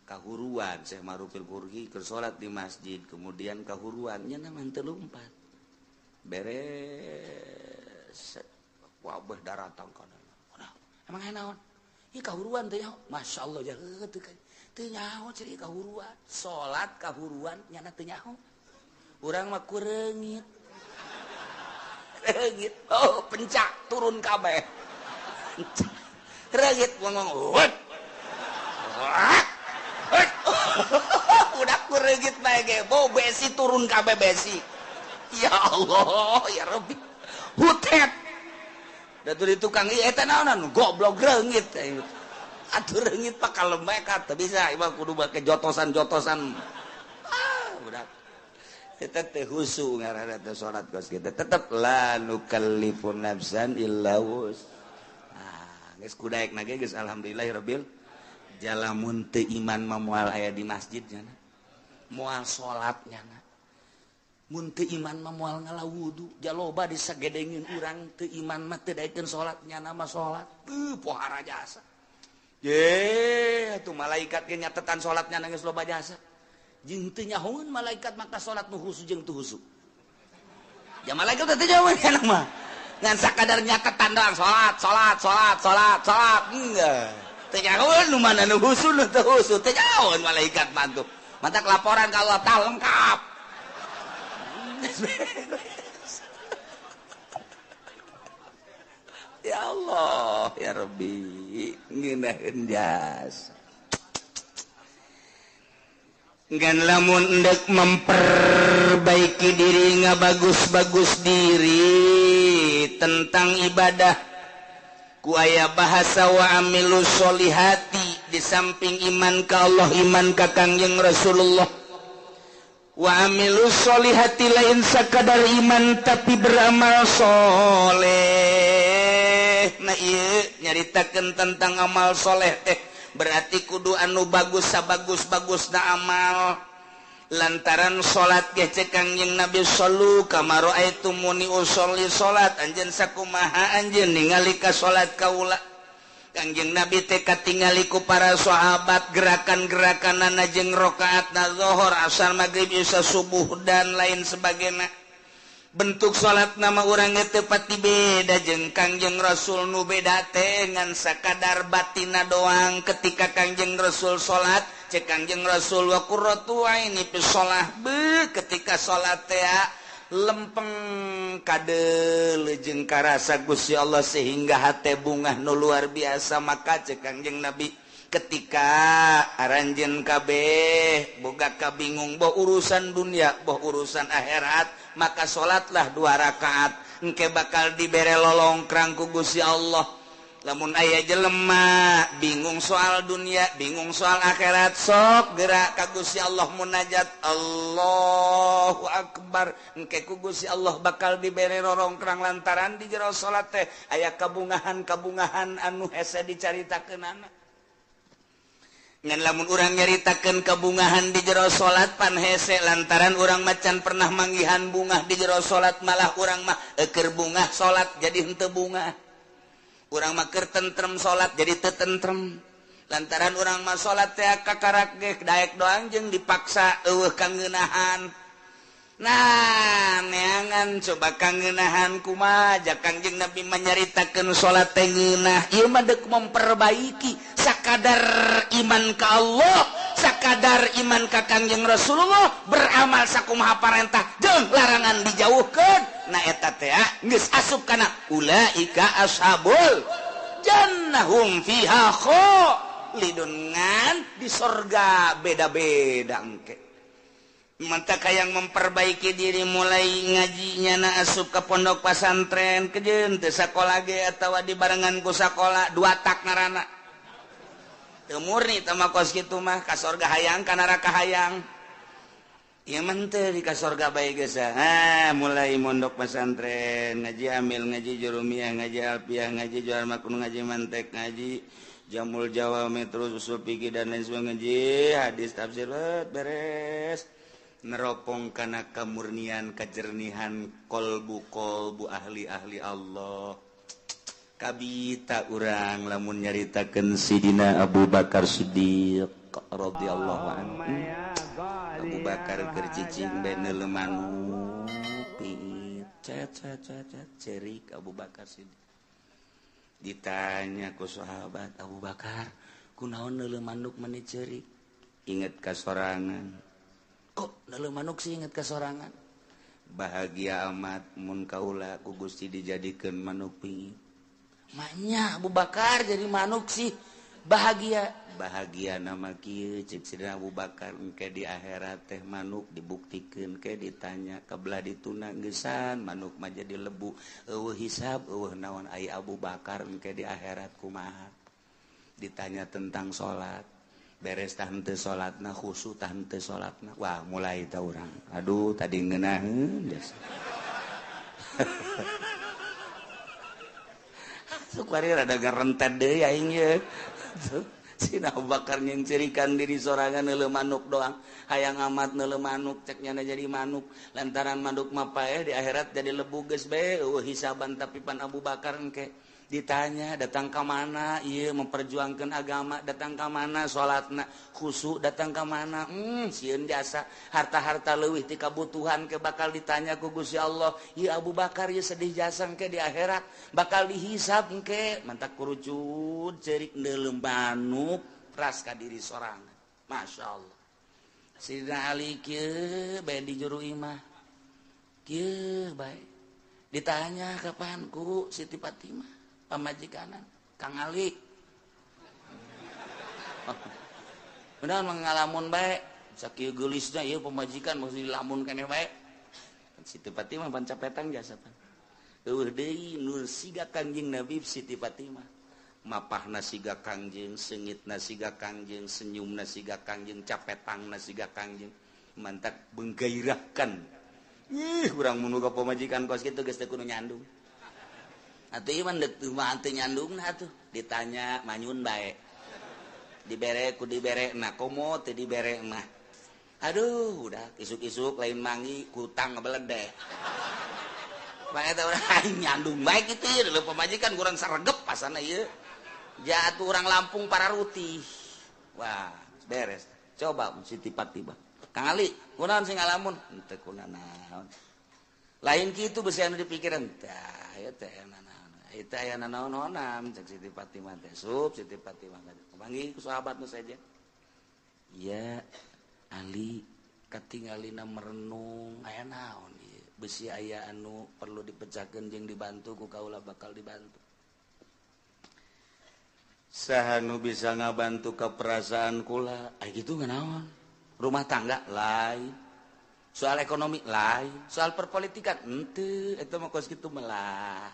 kahuruan Syekh Marufil Qurhi keur salat di masjid kemudian kahuruan nya nama teu lumpat. Beres wabah daratang kana. Emang aya naon? Ieu kahuruan teh nyaho. Masyaallah ja heuh teu teu nyaho ciri kahuruan. Salat kahuruan nyana teu nyaho. Urang mah ku reungit. Reungit. Oh, pencak turun kabeh. Reungit ngomong. Udah ku reungit bae ge. Bau besi turun kabeh besi. Ya Allah, ya Rabbi. Hutet. Da di tukang ieu eta naonan goblok reungit. Atuh reungit pak kalem bae ka teu bisa ieu kudu make jotosan-jotosan. Ah, budak. Eta teh khusu ngaranna teh salat kos kitu. Tetep la nukallifu nafsan illa wus. Ah, geus kudaekna ge geus alhamdulillahirabbil jalamun teu iman mah moal aya di masjid nya. Moal salat nya. Mun teu iman mah moal ngala wudu, jaloba disagedengin urang teu iman mah teu daekeun salat nyana mah salat. Teu pohara jasa. Ye, atuh malaikat ge nyatetan salat nyana geus loba jasa. Jeung teu nyahoeun malaikat maka salat nu khusu jeung teu khusu. Ya malaikat teh teu nyahoeun kana mah. Ngan sakadar nyatetan doang salat, salat, salat, salat, salat. Enggak. Teu nyahoeun nu mana nu khusu nu teu khusu, teu nyahoeun malaikat mah tuh. Mantak laporan ka Allah tah lengkap. Ya Allah, ya Rabbi, ngeunaheun jasa. Ngan lamun endek memperbaiki diri ngabagus-bagus diri tentang ibadah ku aya bahasa wa amilu sholihati di samping iman ka Allah, iman ka Kangjeng Rasulullah. Wa amilu sholihati lain sakadar iman tapi beramal soleh. Nah ieu nyaritakeun tentang amal soleh teh berarti kudu anu bagus sabagus-bagusna amal. Lantaran salat ge cek Kangjeng Nabi sallu kama raaitumuni usolli salat anjeun sakumaha anjeun ningali ka salat kaula. Kangjeng Nabi teh katingali ku para sahabat gerakan-gerakanana jeung rakaatna zuhur, asar, magrib, isya, subuh dan lain sebagainya. Bentuk salat nama urang teh pati beda jeung Kangjeng Rasul nu beda teh ngan sakadar batina doang. Ketika Kangjeng Rasul salat cek Kangjeng Rasul wa qurratu aini fi shalah, be ketika salat teh lempeng kade jeung karasa Gusti Allah sehingga hate bungah nu luar biasa. Maka cek Kangjeng Nabi ketika aranjeun kabeh boga kabingung boh urusan dunia boh urusan akhirat, maka salatlah 2 rakaat engke bakal dibere lolongkrang ku Gusti Allah. Lamun aya jelema bingung soal dunia, bingung soal akhirat, sok gerak ka Gusti Allah munajat Allahu Akbar, engke ku Gusti Allah bakal dibere rorongkrang lantaran di jero salat teh aya kabungahan-kabungahan anu hese dicaritakeunana. Ngan lamun urang nyaritakeun kabungahan di jero salat pan hese lantaran urang macan pernah manggihan bungah di jero salat, malah urang mah eukeur bungah salat jadi henteu bungah. Urang mah keur tentrem salat jadi teu tentrem. Lantaran urang mah salat teh kakarak ge daek doang jeung dipaksa eueuh kangeunahan. Nah, neangan coba kangeunahan kumaha ja Kangjeng Nabi menyaritakeun salat teh ngeunah. Ieu mah deuk memperbaiki sakadar iman ka Allah, sakadar iman ka Kangjeng Rasulullah, beramal sakumaha parentah jeung larangan dijauhkeun. Nah eta teh geus asup kana ulaika ashabul jannah hum fiha khalidun, ngan di sorga beda-beda engke. Mantap yang memperbaiki diri mulai ngajinya na asup ke pondok pesantren kejeun teu sakola ge atawa dibarengan ku sakola dua tak ngaranna. Teu murni teh mah kos kitu mah, ka sorga hayang ka neraka hayang. Ieu mah teu di ka sorga bae geus. Ah, mulai mondok pesantren, ngaji amil, ngaji jurumiyah, ngaji alfiah, ngaji jual makun, ngaji mantek, ngaji jamul jawami, terus usul fikih dan lain sebagainya, ngaji hadis tafsir beres. Neropong kana kamurnian kejernihan kolbu kolbu ahli-ahli Allah. Kabita urang lamun nyaritakeun Sidina Abu Bakar Siddiq radhiyallahu anhu. Abu Bakar keur cicing bae neuleu manuk piit cet cet cet cet cerik Abu Bakar Siddiq. Ditanya ku sahabat, Abu Bakar kunaon neuleu manuk meni cerik? Inget ka sorangan. Kok neuleu manuk sih inget ka sorangan? Bahagia amat mun kaula ku Gusti dijadikeun manuk pingit. Maknya Abu Bakar jadi manuk sih bahagia. Bahagia nama kieu cek Sidina Abu Bakar engke di akhirat teh manuk dibuktikeun ke ditanya kebelah dituna geusan manuk mah jadi lebu eueuh hisab eueuh naon ai Abu Bakar engke di akhirat kumaha. Ditanya tentang salat beres tah henteu salatna khusyuk tah henteu salatna. Wah mulai ta urang aduh tadi ngeunaheun geus. Sukwari rada gerentet deui aing ye. Sina Abu Bakar nyeuncerikan diri sorangan neuleuh manuk doang. Hayang amat neuleuh manuk cek nyana jadi manuk. Lantaran manuk mah paeh di akhirat jadi lebu geus bae eueuh hisaban tapi pan Abu Bakar engke ditanya datang ka mana ieu memperjuangkan agama, datang ka mana salatna khusyuk, datang ka mana sieun jasa harta-harta leuwih ti kabutuhan ke bakal ditanya ku Gusti Allah. Ieu Abu Bakar ieu sedih jasa engke di akhirat bakal dihisab engke mantak kurucut ceurik neuleuh manuk ras ka diri sorangan. Masya Allah. Sidina Ali kieu bae di juru imah kieu bae ditanya kapan ku Siti Fatimah pamajikanan Kang Ali. Benar mengalamun bae sakieu geulisna ieu pamajikan mesti dilamun keneh bae. Siti Fatimah pancapetan jasa pan. Eueuh deui nur siga Kangjeng Nabi Siti Fatimah. Mapahna siga Kangjeng, seungitna siga Kangjeng, senyumna siga Kangjeng, capetangna siga Kangjeng. Mantak menggairahkan. Ih, urang mun boga pamajikan kos kitu geus teu kudu nyandung. Atuh ieu mah deuk mah teu nyandungna atuh. Ditanya manyun bae. Dibere ku dibere na komo teu dibere mah. Aduh, udah isuk-isuk lain mangi kutang ngebeledeh. Bae teh urang aing nyandung bae kitu ieu leuh pamajikan kurang saregep pasana ieu. Jatuh urang Lampung para rutih. Wah, beres. Coba Siti Fatimah. Kang Ali, kunaon sing ngalamun? Henteu kunanaon. Lain kitu beusi anu dipikiran. Tah, ieu teh naon. Itu aya nanaon-naonam cek Siti Fatimah teh sup Siti Fatimah panggil ku sahabat nu saja. Ya Ali katingalina merenung aya naon ieu besi aya anu perlu dipecahkeun jeung dibantu ku kaula bakal dibantu. Saha nu bisa ngabantu ka perasaan kula aya kitu nganaon? Rumah tangga lain, soal ekonomi lain, soal perpolitikan henteu eta mah kos kitu melah.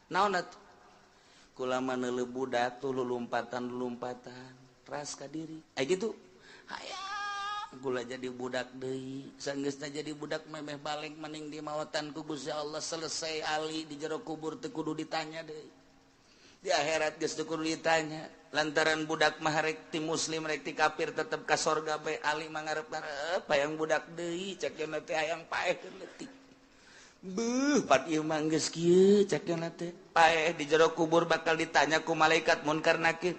Naon atuh? Kula mah neuleuh budak tuh lulumpatan-lulumpatan ras ka diri. Aya kitu. Hayang kula jadi budak deui. Sanggeusna jadi budak memeh balik maning di maotan ku Gusti Allah selesai ali di jero kubur teu kudu ditanya deui. Di akhirat geus teu kudu ditanya. Lantaran budak mah rek ti muslim rek ti kafir tetep ka sorga bae ali mah ngarep-ngarep hayang budak deui cek teh hayang paeh leutik. Beuh, pat ieu mah geus kieu cekna teh. Paeh di jero kubur bakal ditanya ku malaikat munkar nakir.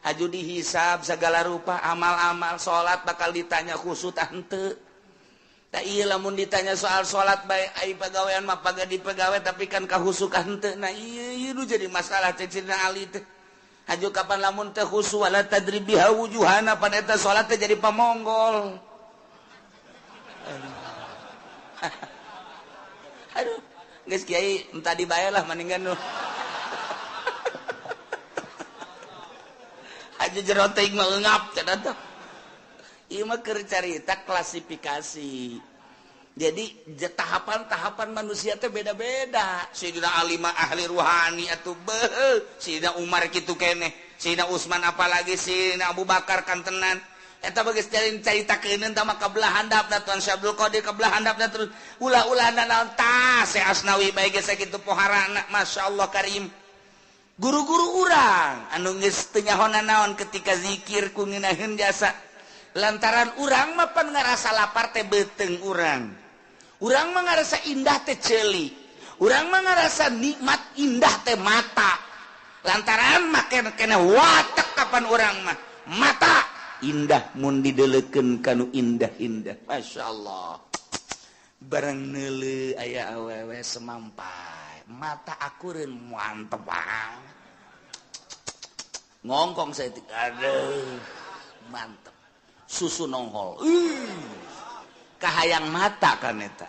Haju dihisab segala rupa amal-amal salat bakal ditanya khusyuk tah henteu. Tah ieu lamun ditanya soal salat bae ai pagawean mah pagadi pagawe tapi kan kahusukan henteu. Nah ieu ieu nu jadi masalah cek Sidina Ali teh. Haju kapan lamun teh khusyuk wala tadri biha wujuhana pan eta salat teh jadi pamonggol. Aduh, geus kiai entah dibayar lah mendingan nu. Haji jero teuing mah eungap cenah teh. Ieu mah keur carita klasifikasi. Jadi tahapan-tahapan manusia teh beda-beda. Sayyidina Ali mah ahli ruhani atuh beuh, Sayyidina Umar kitu keneh, Sayyidina Utsman apalagi Sayyidina Abu Bakar kantenan. Eta bagus carita keuneun tah mah kabelah handapna Tuan Syekh Abdul Qadir kabelah handapna terus ulah-ulah naon tah Syekh Asnawi bae geus sakitu poharana masyaallah karim. Guru-guru urang anu geus teu nyaho naon ketika zikir ku ngeunaheun jasa. Lantaran urang mah pan ngarasa lapar teh beuteung urang. Urang mah ngarasa indah teh ceuli. Urang mah ngarasa nikmat indah teh mata. Lantaran mah kena watek kapan urang mah mata indah mun didelekeun kanu indah-indah. Masya Allah. Barang neuleuh aya awewe semampai. Mata akureun mantep banget. Ngongkong saya aduh mantep. Susu nongol. Kahayang mata kan eta.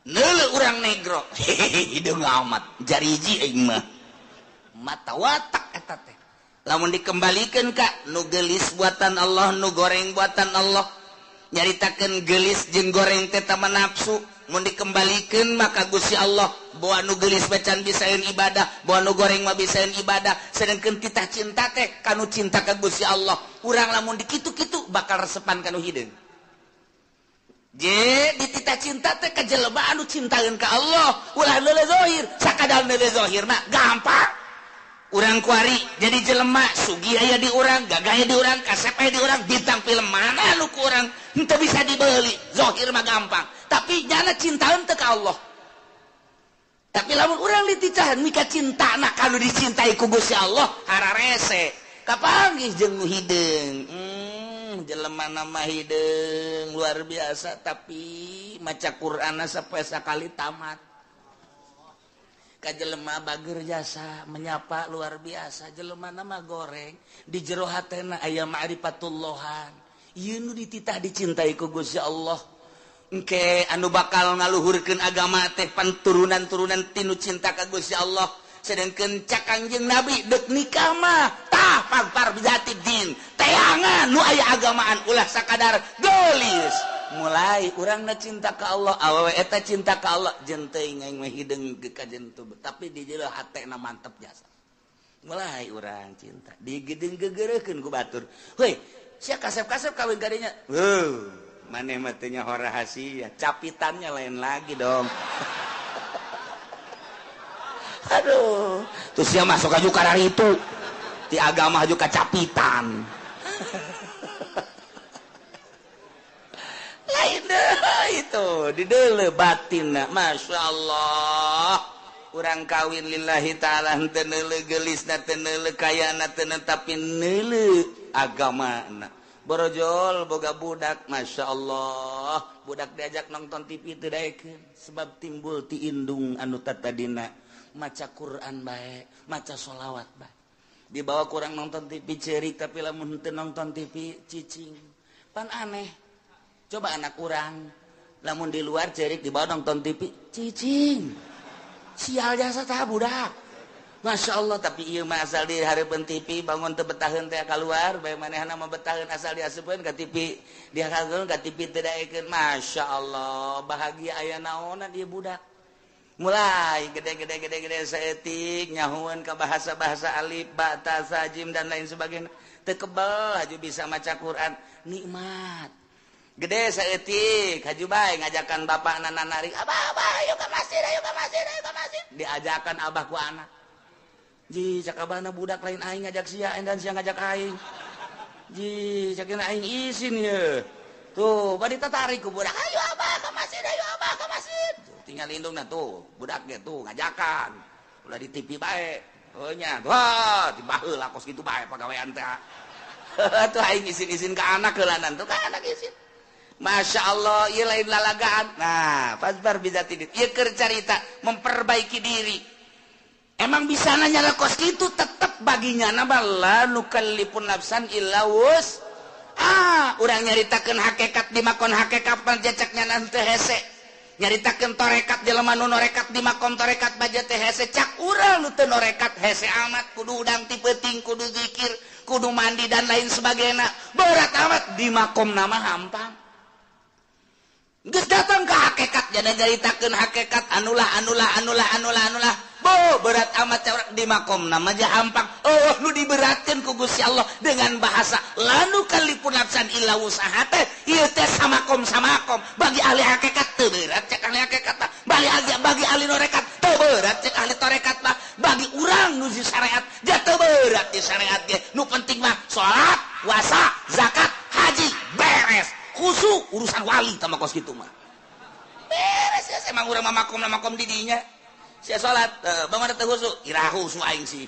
Neuleuh urang negro. Hideung amat jariji aing mah. Mata watak eta teh. Lamun dikembalikan ka nu gelis buatan Allah, nu goreng buatan Allah. Nyaritakeun gelis jeung goreng teh tama nafsu. Mun dikembalikan maka Gusti Allah boa nu gelis bacan bisaeun ibadah, boa nu goreng mah bisaeun ibadah. Sedangkeun titah cinta teh kanu cinta ka Gusti Allah. Urang lamun dikitu-kitu bakal resepan kanu hideung. Je dititah cinta teh ka jelema anu cintaeun ka Allah, ulah neuleuh zahir, sakadar neuleuh zahir mah gampang. Urang kuari jadi jelema sugih aya di urang, gagah aya di urang, kasep aya di urang, bintang film mana nu ku urang henteu bisa dibeli. Zahir mah gampang, tapi nyana cintaeun teu ka Allah. Tapi lamun urang diticahan mika cintana kanu dicintai ku Gusti Allah, hararese. Kapanggih jeung nu hideung. Jelema nama hideung luar biasa tapi maca Qur'anna sapoe sakali tamat. Ka jelema bager jasa menyapa luar biasa jelema nama goreng di jero hatena aya ma'rifatullahan ieu nu dititah dicintai ku Gusti Allah engke anu bakal ngaluhurkeun agama teh panturunan-turunan tinu cinta ka Gusti Allah sedangkeun cak Kangjeng Nabi deuk nikah mah tah pagpar bijati din teangan nu aya agamaan ulah sakadar geulis. Mulai urangna cinta ka Allah, awewe eta cinta ka Allah, jeung teuing aing mah hideung ka jentu, tapi di jero hatena mantep jasa. Mulai urang cinta, digedeung gegereukeun ku batur. Heuy, sia kasep-kasep kawin ka dinya. Heuh, maneh mah teu nyaho rahasia, capitannya lain lagi dong. Aduh, terus sia masuk aju kararitu. Ti agama aju ka capitan. Lain deh itu di deuleu batinna Masya Allah urang kawin lillahi ta'ala henteu neuleuh geulisna teu neuleuh kayana teu tapi neuleuh agamana borojol boga budak Masya Allah budak diajak nonton TV teu daekeun sebab timbul ti indung anu tatadina maca Quran bae maca sholawat bae dibawa kurang nonton TV ceurik tapi lamun henteu nonton TV cicing pan aneh. Coba anak urang lamun di luar cerik dibawa nonton TV cicing sial jasa tah budak Masya Allah tapi ieu mah asal di hareupeun TV bangun teu betaheun teh kaluar bae manehna mah betaheun asal diasupkeun ka TV dihakeun ka TV teu daekeun Masya Allah bahagia aya naonan ieu budak mulai gede-gede saeutik nyahueun ka bahasa-bahasa alif ba ta sa jim dan lain sebagainya teu kebel haju bisa maca Quran nikmat gede saeutik haju bae ngajakan bapakna narik abah abah ayo ka masjid ayo ka masjid ayo ka masjid diajakan abah ku anak ji cak abahna budak lain aing ngajak sia dan sia ngajak aing ji cak aing isin ye tuh bari tatarik ku budak ayo abah ka masjid ayo abah ka masjid. Tinggal indungna tuh, budak ge tuh ngajakan. Ulah di TV bae. Oh nya, wah, tiba heula kos kitu bae pagawean teh. Tuh aing isin-isin ka anak heulanan tuh ka anak isin. Masya Allah, ieu lain lalagaan. Nah, fasbar bidzatiddin. Ieu keur carita memperbaiki diri. Emang bisa nanya kos kitu tetep baginya nama la nukallifun nafsan illa wus. Ah, urang nyaritakeun hakikat di makon hakikat panjacaknya nanti hese. Nyaritakeun torekat jelema nu norekat di makom torekat baja teh hese cak urang nu teu norekat hese amat kudu udang ti peuting, kudu zikir, kudu mandi dan lain sebagainya. Berat amat di makom nama hampang. Geus datang ke hakikat jana nyaritakeun hakikat anulah anulah anulah anulah anulah. Bo berat amat cak di makom nama aja hampang. Oh nu diberatkeun ku Gusti Allah dengan bahasa lanu kalipun nafsan illa wusaha teh ieu teh samakom samakom bagi ahli hakikat teu berat cek ahli hakikat mah, bagi ahli norekat teu berat cek ahli torekat mah, bagi urang nu di syariat ja teu berat di syariat ge. Nu penting mah salat, puasa, zakat, haji beres. Khusyuk urusan wali tama kos kitu mah. Beres ya emang urang mah makom makom di dinya. Sia salat, bagaimana teu khusyuk? Ira khusyuk aing sih.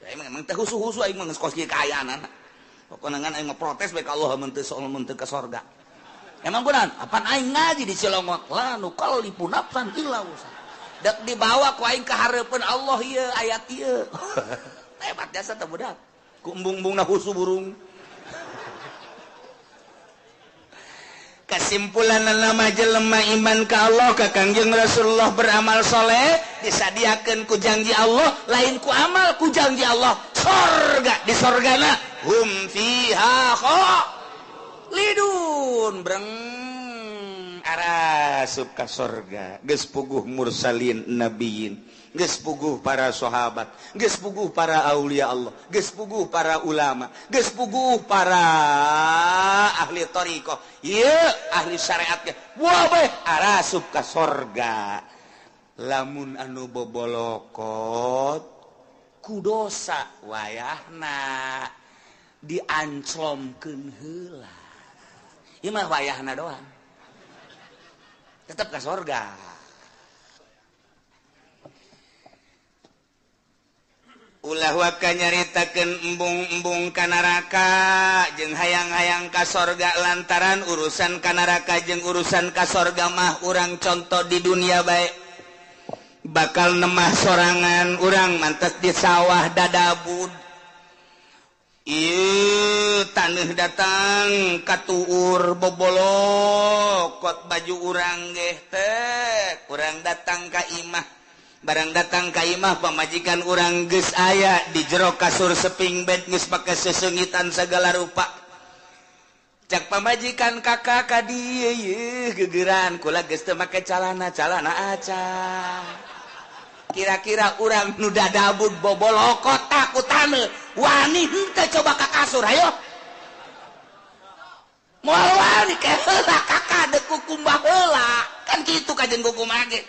Ya, emang teu khusyuk aing mah geus kos kieu kaayaan. Pokona ngan aing mah protes bae ka Allah mun teu soal mun teu ka sorga. Emang kunaon? Apan aing ngaji di Cilongok la nukallifu nafsan illa wusaha. Dek dibawa ku aing ka hareupeun Allah ieu ayat ieu. Hebat jasa teh budak. Ku embung-embungna khusyuk burung. Kesimpulan nama jelema iman ka Allah ka Kangjeng Rasulullah beramal soleh disadiakeun ku janji Allah lain ku amal ku janji Allah sorga di sorgana hum fiha khalidun breng arasup ka sorga geus puguh mursalin nabiyin geus puguh para sahabat geus puguh para aulia Allah geus puguh para ulama geus puguh para ahli thariqah ieu ahli syariat ge wah bae arasup ka sorga lamun anu bobolokot ku dosa wayahna dianclomkeun heula ieu mah wayahna doang tetep ka sorga. Ulah waka nyaritakeun embung-embung ka neraka jeung hayang-hayang ka sorga lantaran urusan ka neraka jeung urusan ka sorga mah urang contoh di dunia bae bakal nemah sorangan urang mantes di sawah dadabud ieu taneuh datang katuur bobolokot baju urang geh teh urang datang ka imah barang datang ka imah pamajikan urang geus aya di jero kasur seping bed geus pake sesengitan segala rupa cak pamajikan kakak ka dieu yeuh gegeran kula geus teu make calana calana aca kira-kira urang nu dadabud bobolokot takutan wani henteu coba ka kasur hayo moal wani ke heula kakak deuk kukumbah heula kan kitu kajen kukumbah ge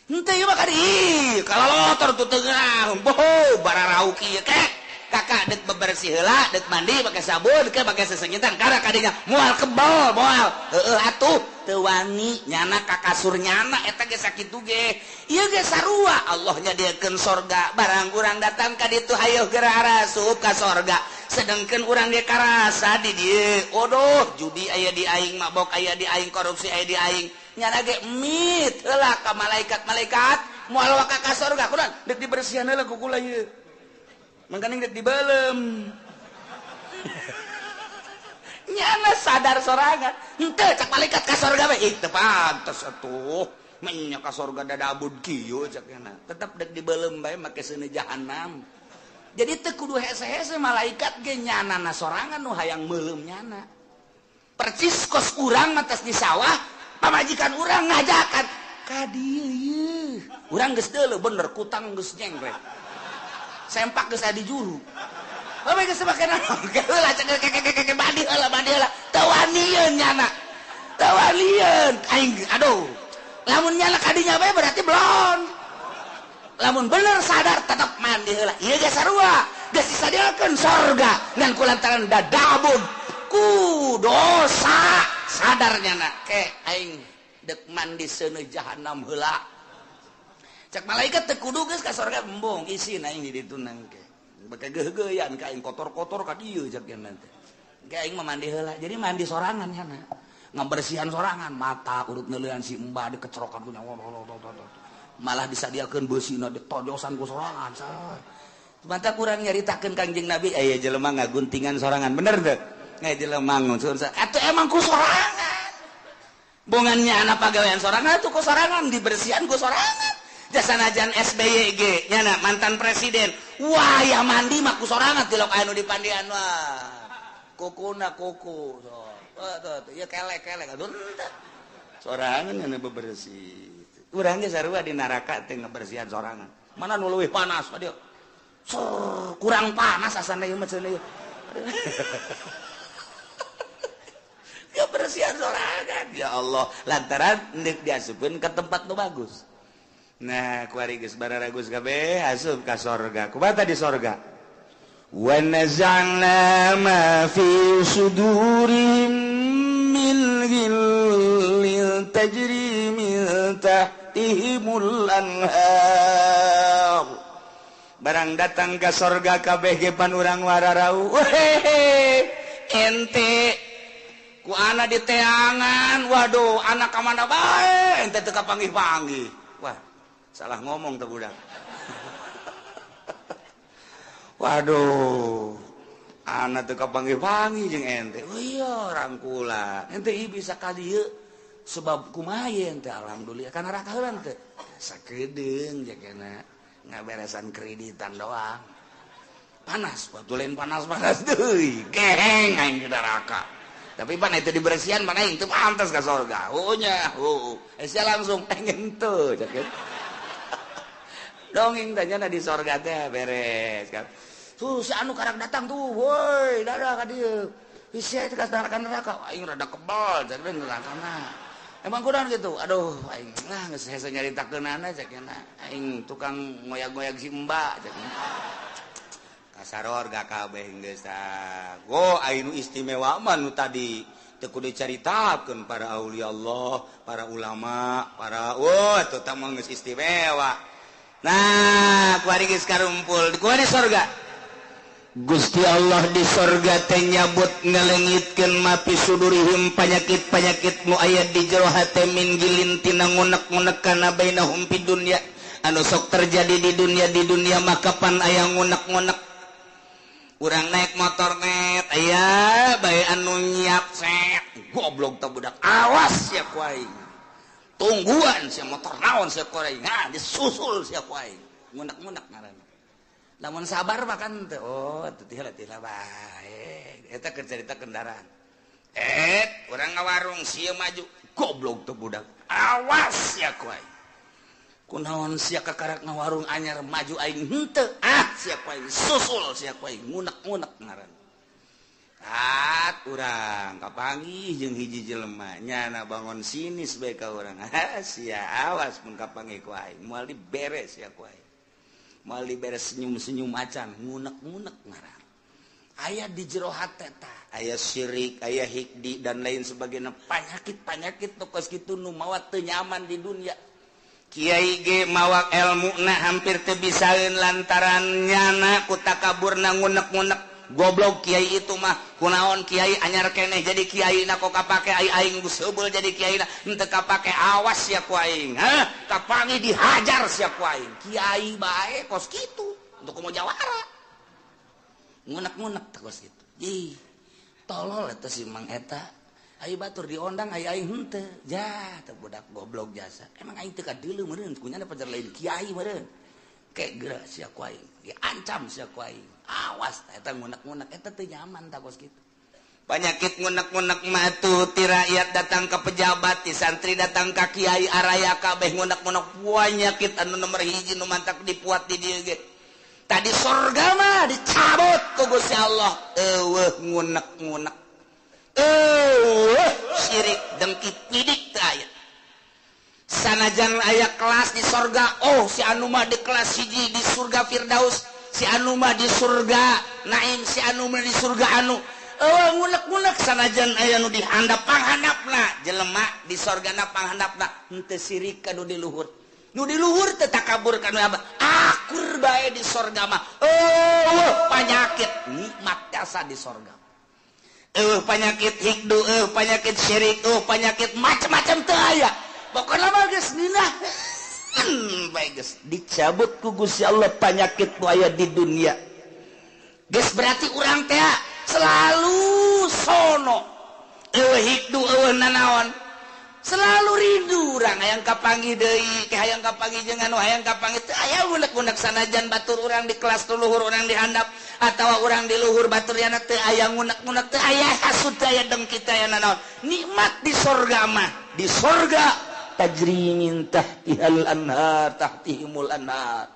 henteu ieu mah ka dieu kalalotor tuh tengah boho bararauki ieu kek kakak deuk bebersih heula deuk mandi make sabun ke make sesengitan kana kadinya moal kebal moal heueuh atuh teu wani nyana ka kasur nyana eta ge sakitu ge ieu ge sarua Allah nyadiakeun sorga barang urang datang ka ditu hayoh geura arasup ka sorga sedangkeun urang ge karasa di dieu odoh judi aya di aing mabok aya di aing korupsi aya di aing nyana ge mit heula ka malaikat-malaikat moal waka ka sorga kunaon deuk dibersihan heula ku kula ieu mangkaning deuk dibeuleum nyana sadar sorangan henteu cak malaikat ka sorga bae ih teu pantes atuh menya ka sorga dadabud kieu cak nyana tetep deuk dibeuleum bae make seuneu jahanam jadi teu kudu hese-hese malaikat ge nyanana sorangan nu hayang meuleum nyana percis kos urang mah tos di sawah pamajikan urang ngajakan ka dieu ieu urang geus deuleu bener kutang geus nyengkrek sempak geus aya di juru bae geus make naon heula cek kek mandi heula teu wanieun nyana teu wanieun aing aduh lamun nyana kadinya bae berarti belon lamun bener sadar tetep mandi heula ieu ge sarua geus disadiakeun sorga ngan kulantaran dadabud ku dosa sadar nyana ke aing Dek mandi seuneu jahanam heula. Cek malaikat teu kudu geus ka sorga embung isin aing di ditu nangke. Beke geugeuyan ka aing kotor-kotor ka dieu cek nanti. Ke aing mah mandi heula. Jadi mandi sorangan kana. Ngabersihan sorangan, mata urut neuleuan si embah dikecerokan ku nyawa. Malah disadiakeun beusina ditojosan ku sorangan. Mata kurang nyaritakeun Kangjeng Nabi aya jelema ngaguntingan sorangan bener teu? Aya jelema nguncun atuh emang ku sorangan. Bongannya anak pagawean sorangan atuh ku sorangan dibersihan ku sorangan. Jasanajan SBY ge nyana mantan presiden. Wah ya mandi mah ku sorangan tilok anu dipandian wah. Kukuna kuku so. Tuh ieu kelek-kelek atuh sorangan anu bebersih. Urang ge sarua di neraka teh ngabersihan sorangan. Mana nu leuwih panas dieu? Kurang panas asana ieu mah cenah ieu. Kebersihan sorangan ya Allah lantaran deuk diasupkeun ka tempat nu bagus. Nah, kuari geus bararagus kabeh asup ka sorga. Kumaha di sorga? Wa naza'na ma fi sudurihim min ghillin tajri min tahtihimul anhar. Barang datang ke sorga kabeh gepan urang wararau. Wehehe, ente ku ana di teangan, waduh anak ka mana bae ente teu kapanggih-panggih. Wah, salah ngomong teh budak. Waduh, ana teu kapanggih-panggih jeung ente. Oh iya, rangkula. Ente ieu bisa ka dieu sebab kumaha ente alhamdulillah kana neraka heula teh. Sakedeung jakena. Ngaberesan kreditan doang panas waktu lain panas-panas deui geheng aing di neraka tapi pan itu dibersihan mana aing teu pantas ka sorga heuh nya heuh sia langsung pengen teu cek dongeng tanya di sorga teh beres kan tuh si anu karang datang tuh woi dadah ka dieu sia teh ka neraka aing rada kebal cek nerakana. Emang kurang gitu, aduh, aing lah geus hese nyaritakeunana cek aing tukang ngoyag-ngoyag si Mbak cek. Kasaror ga kabeh geus ah. Go aing nu istimewa mah nu tadi teu kudu dicaritakeun para aulia Allah, para ulama, para wah teu tah mah geus istimewa. Nah, kuari geus karumpul, kuari sorga. Gusti Allah di sorga teh nyabut ngalengitkeun mapi sudurihim panyakit-panyakit nu aya di jero hate min gilin tina ngunek-ngunek kana bainahum fid dunya anu sok terjadi di dunia maka pan aya ngunek-ngunek urang naik motor net aya bae anu nyiap set goblok teh budak awas sia ku aing tungguan sia motor naon sia ku aing nah disusul sia ku aing ngunek-ngunek ngaranna. Lamun sabar makan teh oh teu tila bae eta keur carita kendaraan urang ngawarung sia maju goblok teh budak awas sia ku aing kunaon sia kakarak ngawarung anyar maju aing henteu ah sia ku aing susul sia ku aing ngunek-ngunek ngaran at urang kapanggih jeung hiji jelema nyana bangun sinis bae ka urang sia awas mun kapanggih ku aing moal diberes sia ku aing mal diberes senyum-senyum acan ngunek-ngunek ngaran aya di jero hate tah aya syirik aya hikdi dan lain sebagainya panyakit-panyakit nu kos kitu nu mawa teu nyaman di dunia kiai ge mawa elmuna hampir teu bisaeun lantaran nyana ku takaburna ngunek-ngunek goblok kiai itu mah kunaon kiai anyar keneh jadi kiai na kok kapake aing geus heubeul jadi kiai na henteu kapake awas sia ku aing hah kapangi dihajar sia ku aing kiai bae kos kitu untuk komo jawara ngunek-ngunek teh kos kitu ih tolol eta si Mang eta ayo batur diondang ayo aing henteu jah teh budak goblok jasa emang aing teu kadeuleu meureun kunyana pajar lain kiai meureun kek geura sia ku aing diancam sia ku aing awas eta ngunek-ngunek eta teu nyaman tah kos kitu Penyakit ngunek-ngunek mah tuh ti rakyat datang ke pejabat, ti santri datang ka kiai araya kabeh ngunek-ngunek penyakit anu nomor hiji nu mantak dipuat di dieu ge. Tadi sorga mah dicabut ku Gusti Allah eueuh ngunek-ngunek. Eueuh syirik dengki pidik teu aya. Sanajan aya kelas di sorga, oh si anu mah di kelas hiji di surga Firdaus, si anu mah di surga Naim, si anu mah di surga anu. Eueuh ngunek-ngunek sanajan aya nu dihandap panghandapna jelema di sorgana panghandapna henteu sirik ka nu di luhur. Nu di luhur teu takabur ka nu akur bae di sorga mah. Eueuh panyakit nikmat jasa di sorga. Eueuh panyakit hikdu, eueuh panyakit syirik, eueuh panyakit macam-macam teu aya. Pokona mah geus ngeunah. Bae geus dicabut ku Gusti Allah panyakit nu aya di dunia. Geus berarti urang teh selalu sono. Eueuh hikdu, eueuh nanaon. Selalu rindu urang hayang kapanggih deui, hayang kapanggih jeung anu hayang kapanggih teu aya unek-unek sanajan batur urang di kelas luhur urang di handap atawa urang di luhur batur yana teu aya ngunek-ngunek, teu aya hasud, teu aya dengki, teu aya nanaon. Nikmat di sorga mah, di sorga tajri min tahtihal anhar, tahtihimul anhar.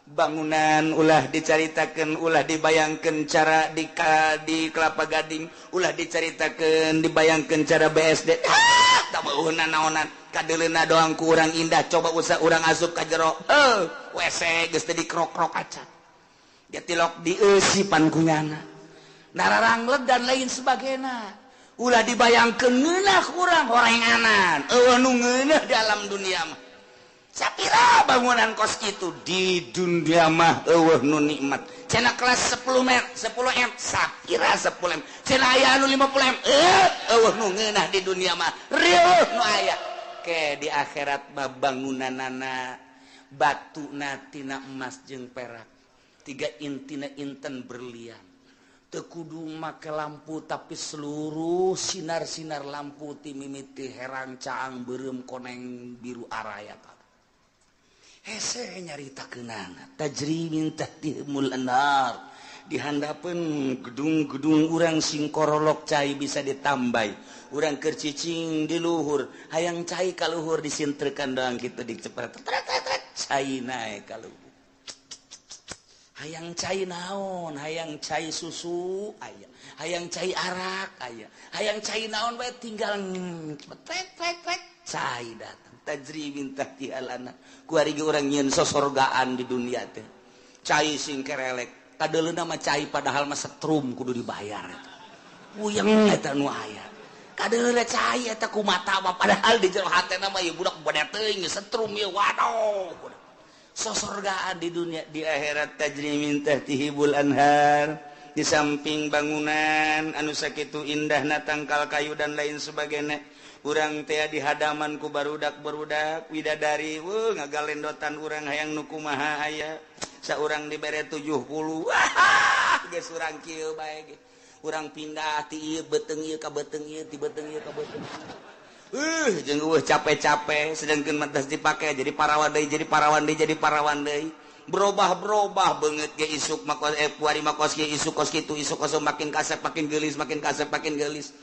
Bangunan ulah dicaritakeun, ulah dibayangkeun cara di Kelapa Gading, ulah dicaritakeun dibayangkeun cara BSD. Tak beuh naonan, kadeuleuna doang ku urang indah, coba usah urang asup ka jero. WC geus teu dikrok-krok acan. Dia tilok dieusipan ku nyana. Nararangleg dan lain sebagainya. Ulah dibayangkeun ngeunah urang horenganan. Eueuh nu ngeunah dalam dunia mah. Sapira bangunan kos kitu di dunia mah eueuh nu nikmat. Cenah kelas 10 m, 10 m, sapira 10 m. Cenah aya anu 50 m, eueuh nu ngeunah di dunia mah. Rieuh nu aya. Ke di akhirat mah bangunanana batuna tina emas jeung perak. Tiga intina inten berlian. Teu kudu make lampu tapi seluruh sinar-sinar lampu ti mimiti herang caang beureum koneng biru araya. Hese nyaritakeunana tajri min tahtihimul anhar. Di handapeun gedung-gedung urang sing korolok cai bisa ditambai. Urang keur cicing di luhur, hayang cai ka luhur disintrekan doang kitu dicepret. Cai naek ka luhur. Hayang cai naon, hayang cai susu aya, hayang cai arak aya, hayang cai naon bae tinggal cepet trek cai datang. Tajri min tahtihal anhar. Kuari ge urang nyieun sosorgaan di dunia teh. Cai sing kerelek, kadeuleuna mah cai padahal mah setrum kudu dibayar eta. Puyeng eta nu aya. Kadeuleuna cai eta ku mata mah padahal di jero hatena mah ieu budak bade teuing setrum ieu waduh. Sosorgaan di dunia, di akhirat tajri min tahtihimul anhar. Di samping bangunan anu sakitu indahna tangkal kayu dan lain sebagainya. Urang teh di hadaman ku barudak-barudak widadari, weuh ngagalendotan urang hayang nu kumaha aya. Saurang dibere 70. Wah, geus urang kieu bae ge. Urang pindah ti ieu beuteung ieu ka beuteung ieu, ti beuteung ieu ka beuteung. Jeung eueuh capek-capek sedangkeun mah geus dipake jadi parawan deui, jadi parawan deui, jadi parawan deui. Berubah-berubah beungeut ge isuk mah kuari mah kos kieu, isuk kos kitu, isuk kos makin kasep makin geulis, makin kasep makin geulis.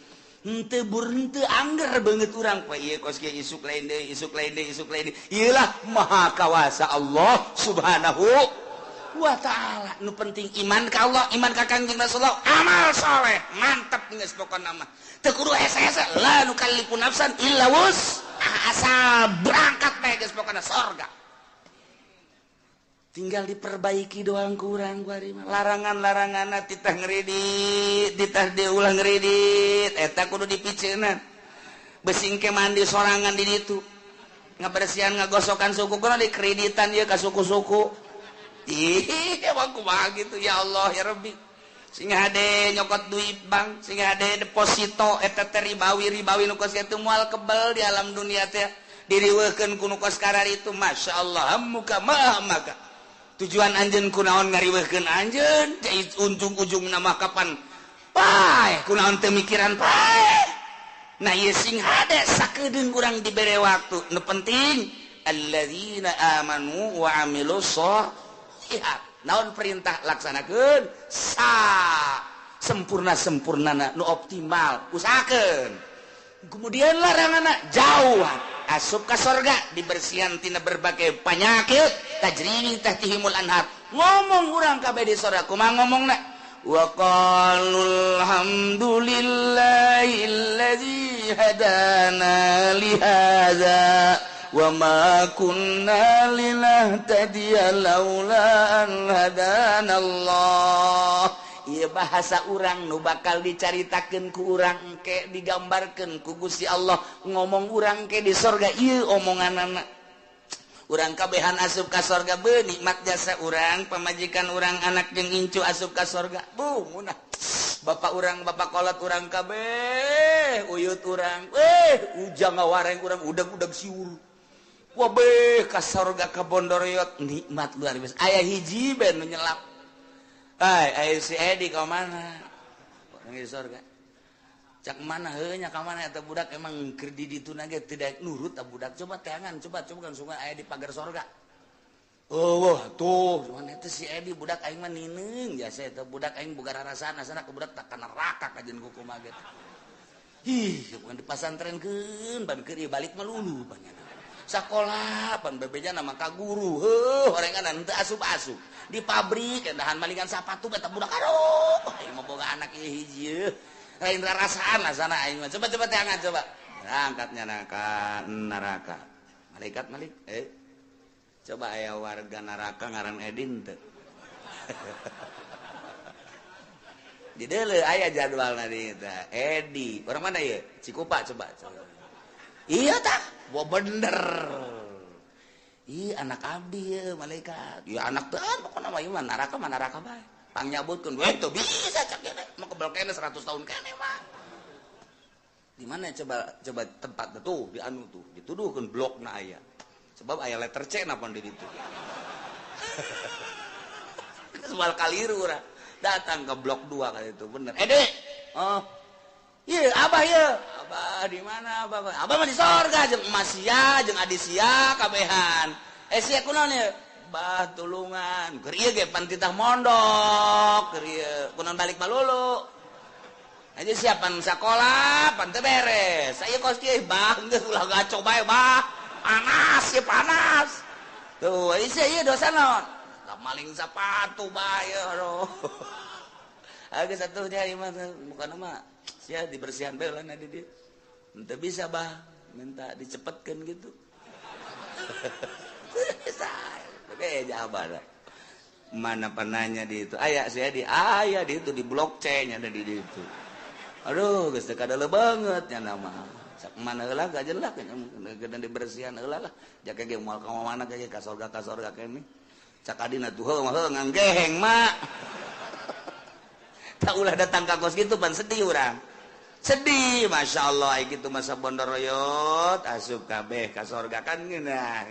Henteu bur henteu angger beungeut urang poe ieu kos kieu isuk lain deui, isuk lain deui, isuk lain deui. Ieu lah maha kawasa Allah Subhanahu wa ta'ala. Nu penting iman ka Allah, iman ka Kangjeng Rasulullah, amal soleh, mantep geus pokona mah. Teu kudu hese-hese, la nukallifu nafsan illa wus'aha, asal berangkat bae geus pokona sorga. Tinggal diperbaiki doang kurang kuari mah. Larangan-laranganna titah ngredit, titah diulah ngredit, eta kudu dipiceunan. Besing ke mandi sorangan di ditu. Ngabersihan ngagosokan suku kudu dikreditan ieu ka suku-suku. Ih, emang kumaha gitu ya Allah ya Rabbi. Sing hade nyokot duit bank, sing hade deposito eta teh ribawi-ribawi nu kos kitu moal kebel di alam dunia teh. Diriweuhkeun ku nu kos kararitu masyaallah muka maha maka. Tujuan anjeun kunaon ngariweuhkeun anjeun, ujung-ujungna mah kapan paeh kunaon teu mikiran paeh. Nah ieu sing hade sakedeung urang dibere waktu. Nu penting alladzina amanu wa amilus sholihat. Naon perintah laksanakeun sa sempurna-sempurnana nu optimal usahakeun. Kemudian laranganna jauhan. Asup ka sorga dibersihan tina berbagai penyakit tajri min tahtihimul anhar. Ngomong urang kabeh di sorga kumaha ngomongna? Wa qalul hamdulillahilladzi hadana li hadza wa ma kunna linahtadiya laula an hadana Allah. Ieu bahasa urang nu bakal dicaritakeun ku urang engke digambarkeun ku Gusti Allah ngomong urang ke di sorga ieu omonganana. Urang kabehan asup ka sorga beuh nikmat jasa urang, pamajikan urang, anak jeung incu asup ka sorga. Buh munah. Bapak urang, bapak kolot urang kabeh, uyut urang, ujang ngawareng urang udag-udag siur. Wabeh ka sorga ka Bondoroyot nikmat luar biasa. Aya hiji ben nu nyelap. Ai, aya si Edi ka mana? Orang di sorga. Cak mana heuh nya ka mana eta budak emang keur di ditu na ge tidak nurut ta budak. Coba teangan, coba coba kan sungai aya di pagar sorga. Oh, wah, tuh, cuman eta si Edi budak aing mah nineung jasa eta budak aing boga rarasaan asana ke budak tak ka neraka kajeun kukumaha ge. Ih, bukan dipasantrenkeun ban keur ieu balik mah lulu panyana. Sakola pan bebejana mah ka guru, heuh orengan teu asup-asup. Di pabrik dahan malingan sapatu eta budak aduh, aing mah boga anak ieu hiji eueuh. Lain rarasaan asana aing mah. Coba coba teangan coba. Angkatnya ka neraka. Malaikat malik coba aya warga neraka ngaran Edin teu. Di deuleu aya jadwalna di eta. Edi, orang mana ieu? Cikupa coba. Coba. Iya tah, wah bener. Ih anak abdi ya malaikat. Ya anak teh pokona mah ieu mah neraka bae. Pang nyabutkeun we teu bisa cak kene, mah kebel kene 100 tahun kene mah. Di mana coba coba tempat tuh di anu tuh dituduhkeun blokna aya. Sebab aya letter C na pan di ditu. Soal kaliru urang. Datang ke blok 2 kali itu bener. Dek. Oh. Iya, abah ieu. Abah di mana abah? Abah mah di sorga jeung emas sia, jeung adi sia kabehan. Sia kunaon ieu? Bah tulungan. Keur ieu ge pan titah mondok, keur ieu kunaon balik malulu. Aja siapan sakola, pan teu beres. Aya kos kieu bah geus ulah gaco bae bah. Panas ya panas. Tuh, sia ieu dosa naon? Da maling sapatu bae aduh. Geus atuh nya ieu mah bukan mah sia dibersihan bae lah di dieu. Henteu bisa bah, minta dicepetkeun gitu. Bisa. Oke, jawaban. Mana penanya di itu? Aya sia di aya di itu di blok C nya ada di itu. Aduh, geus teu kadeuleung banget nya nama. Sak mana heula gajelak nya dibersihan heula lah. Jake ge moal ka mana ge ka sorga kene. Cak adina tuh heuh mah heuh nganggeheng mak. Tak ulah datang ka kos gitu pan sedih urang. Sedih, Masya Allah, gitu masa bondoroyot asup kabeh ka sorga kan ngeunah.